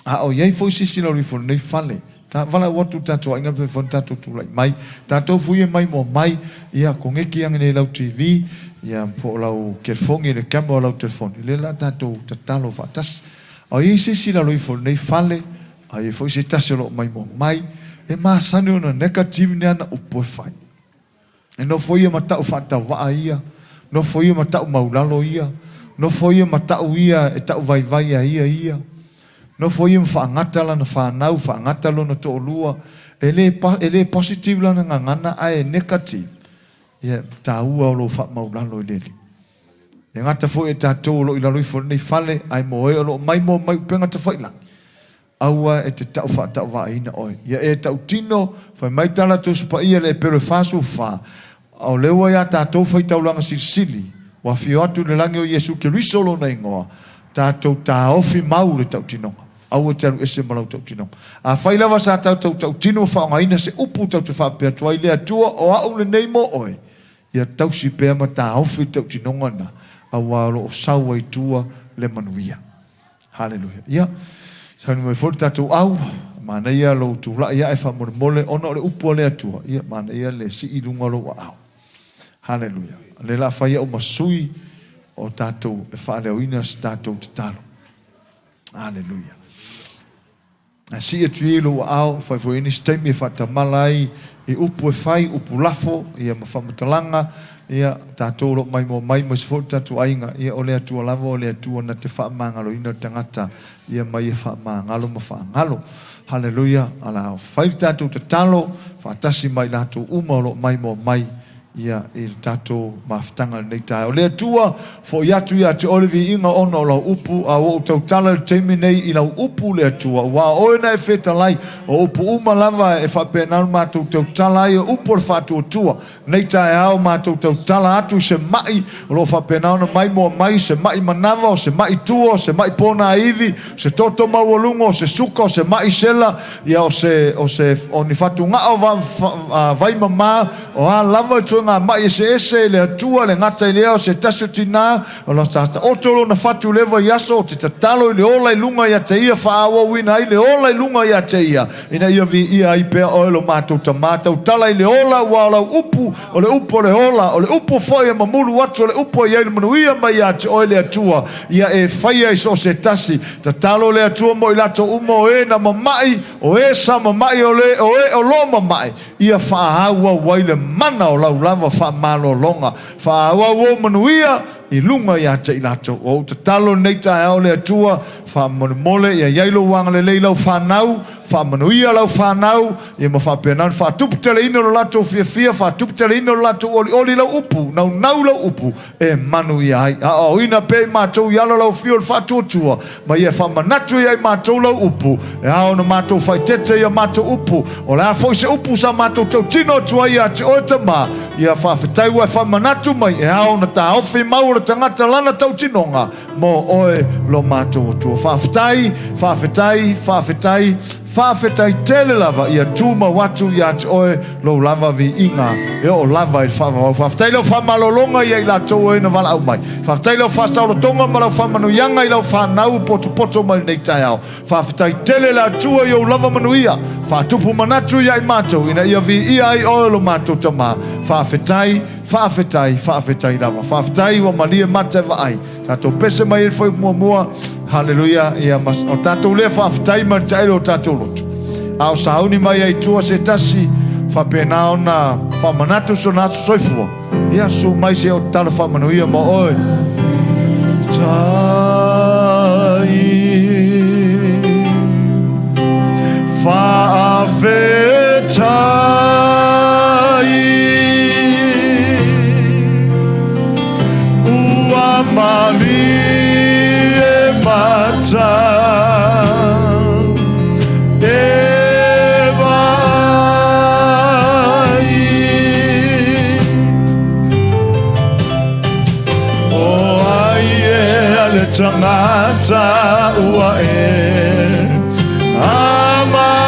A o i ai foi se isi lalo ifo i lenei fale, ta valaau atu i le tatou aiga pe mafai ona tatou tulai mai, tatou fui e maimoa mai, ia koneki ane nei lau TV, ia po o lau telefoni, le camera o lau telefoni, lea la tatou tatalo faatasi. A o i ai se isi lalo ifo i lenei fale, a i ai foi se tasi o lo o maimoa mai, e masani ona negative ni ana upu e fai. E nofo ia ma ta'u faatauvaa ia, nofo ia ma ta'u maulalo ia, nofo ia ma ta'u ia e ta'u vaivai a ia ia, nofo ia ma faagata lana fanau, faagata lona to'olua, e le, e le positive lana gagana ae e negative. Ia, taua o lou faamaulalo i le Alii. E gata foi e tatou o lo o i lalo ifo o lenei fale, ae mo e o lo o maimoa mai upega tafailagi. Aua e te tau faatauvaaina oe. Ia e tautino, fai mai tala Tusi Paia le Epelo e 44, O lea ua iā tatou faitaulaga silisili, ua afio atu i le lagi o Iesu Keriso Lona Igoa, tatou taofi mau le tautinoga. Aua e te alu ese ma lau tautinoga. Afai lava sa tatou tautino ma faaaogaina se upu tatou te faapea atu ai, Le Atua, o a'u lenei mo Oe, ia tausi pea ma taofi le tautinoga lena, auā o lo o sau ai i tua le manuia. Haleluia. Ia, sauni mai foi le tatou au, manaia lou tulai ae faamolemole ona o le upu a le Atua, ia manaia le sii i luga o lou aao. Haleluia. O lea la a fai au ma sui o tatou e faaleoina se tatou tatalo. Haleluia. Ae sii atu ia i lou aao, fai foi i nisi taimi e faatamala ai i upu e fai, upu lafo, ia ma faamatalaga, ia, tatou o lo o maimoa mai ma isi foi o tatou aiga, ia, o le Atua lava o le Atua na te faamagaloina le tagata, ia, ma ia faamagalo ma faagalo. Haleluia! Ala fai le tatou tatalo faatasi ma i latou uma o lo o maimoa mai Ia, i le tatou mafutaga i lenei taeao. Le Atua, foi atu ia te Oe le viiga ona o Lau upu, a ua ou tautala i le taimi nei i Lau upu, le Atua, aua o Oe na e fetalai, o upu uma lava e faapena ona matou tautala ai, o upu o le faatuatua. Nei taeao matou tautala atu i se maʻi o lo o faapena ona maimoa mai, se maʻi manava, o se maʻi tua, o se maʻi pōnāivi, o se toto maualuga, o se suka, o se maʻi sela, ia o se, o se, o ni fatugao va, va, vaimamā, O a lava ituaiga maʻi eseese i le Atua, le gata i lea o se tasi o tinā, o la sa taoto lona fatu i le vaiaso, ou te tatalo i le ola i luga ia te ia, faaauauina ai le ola i luga ia te ia, ina ia viia ai pea oe lo matou Tama. Tautala i le ola, ua o lau upu, o le upu o le ola, o le upu foi e mamulu atu, o le upu e i ai le manuia mai ia te oe le Atua, ia e faia i so o se tasi. Tatalo le Atua mo i latou uma o e na mamaʻi, o e sa mamaʻi, o le, o e o lo mamaʻi, Ia faaauau ai le mana o lau lava faamalologa, faaauau ou manuia i luga ia te i latou. Ua ou tatalo lenei taeao le Atua, faamolemole ia i ai lou agalelei i lau fanau, faamanuia lau fanau, ia ma faapena ona faatuputeleina lo latou fiafia, faatuputeleina lo latou olioli i lau upu, naunau i lau upu, e manuia ai. Aoaoina pea i matou i ala lau afio o le faatuatua, ma ia faamanatu ia i matou lau upu, e ao ona matou faaeteete i a matou upu. O le a foi se upu sa matou tautino atu ai ia te oe Tama, ia faafetai ua e faamanatu mai, e ao ona taofi mau o le tagata lana tautinoga mo oe lo matou Atua. Faafetai, faafetai, faafetai. Faafetai tele lava ia tumau atu ia te oe lou lava viiga e oo lava i le faavavau. Faafetai i lau faamalologa ia i latou o e na valaau mai. Faafetai i lau faasaolotoga ma lau faamanuiaga i lau fanau potopoto mai lenei taeao. Faafetai tele le Atua i ou lava manuia. Faatupu manatu ia i matou ina ia viia ai oe lo matou Tama. Faafetai, faafetai, faafetai lava. Faafetai ua malie mata e vaai. Tatou pese mai ai le fuaiupu muamua. Haleluia. Ia, mas, o tatou lea faafetai ma le taele o tatou loto. A o sauni mai ai i tua se tasi, faapena ona faamanatu sona aso soifua, ia susu mai se i ou tatalo faamanuia mo oe. Faafetai. Ua malie mata e vaai. O ai ea le tagata ua e amanaia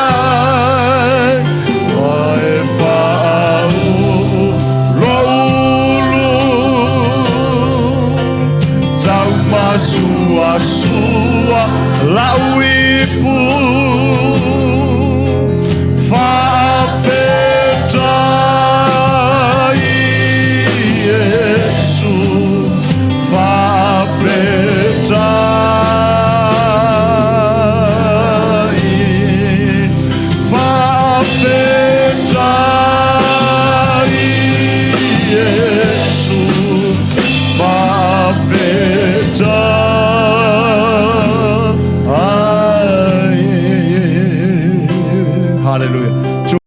ai, ua e faauu lou ulu taumasuasua lau ipu. Faafetai Iesu, faafetai, faafetai Iesu, faafetai. Hallelujah.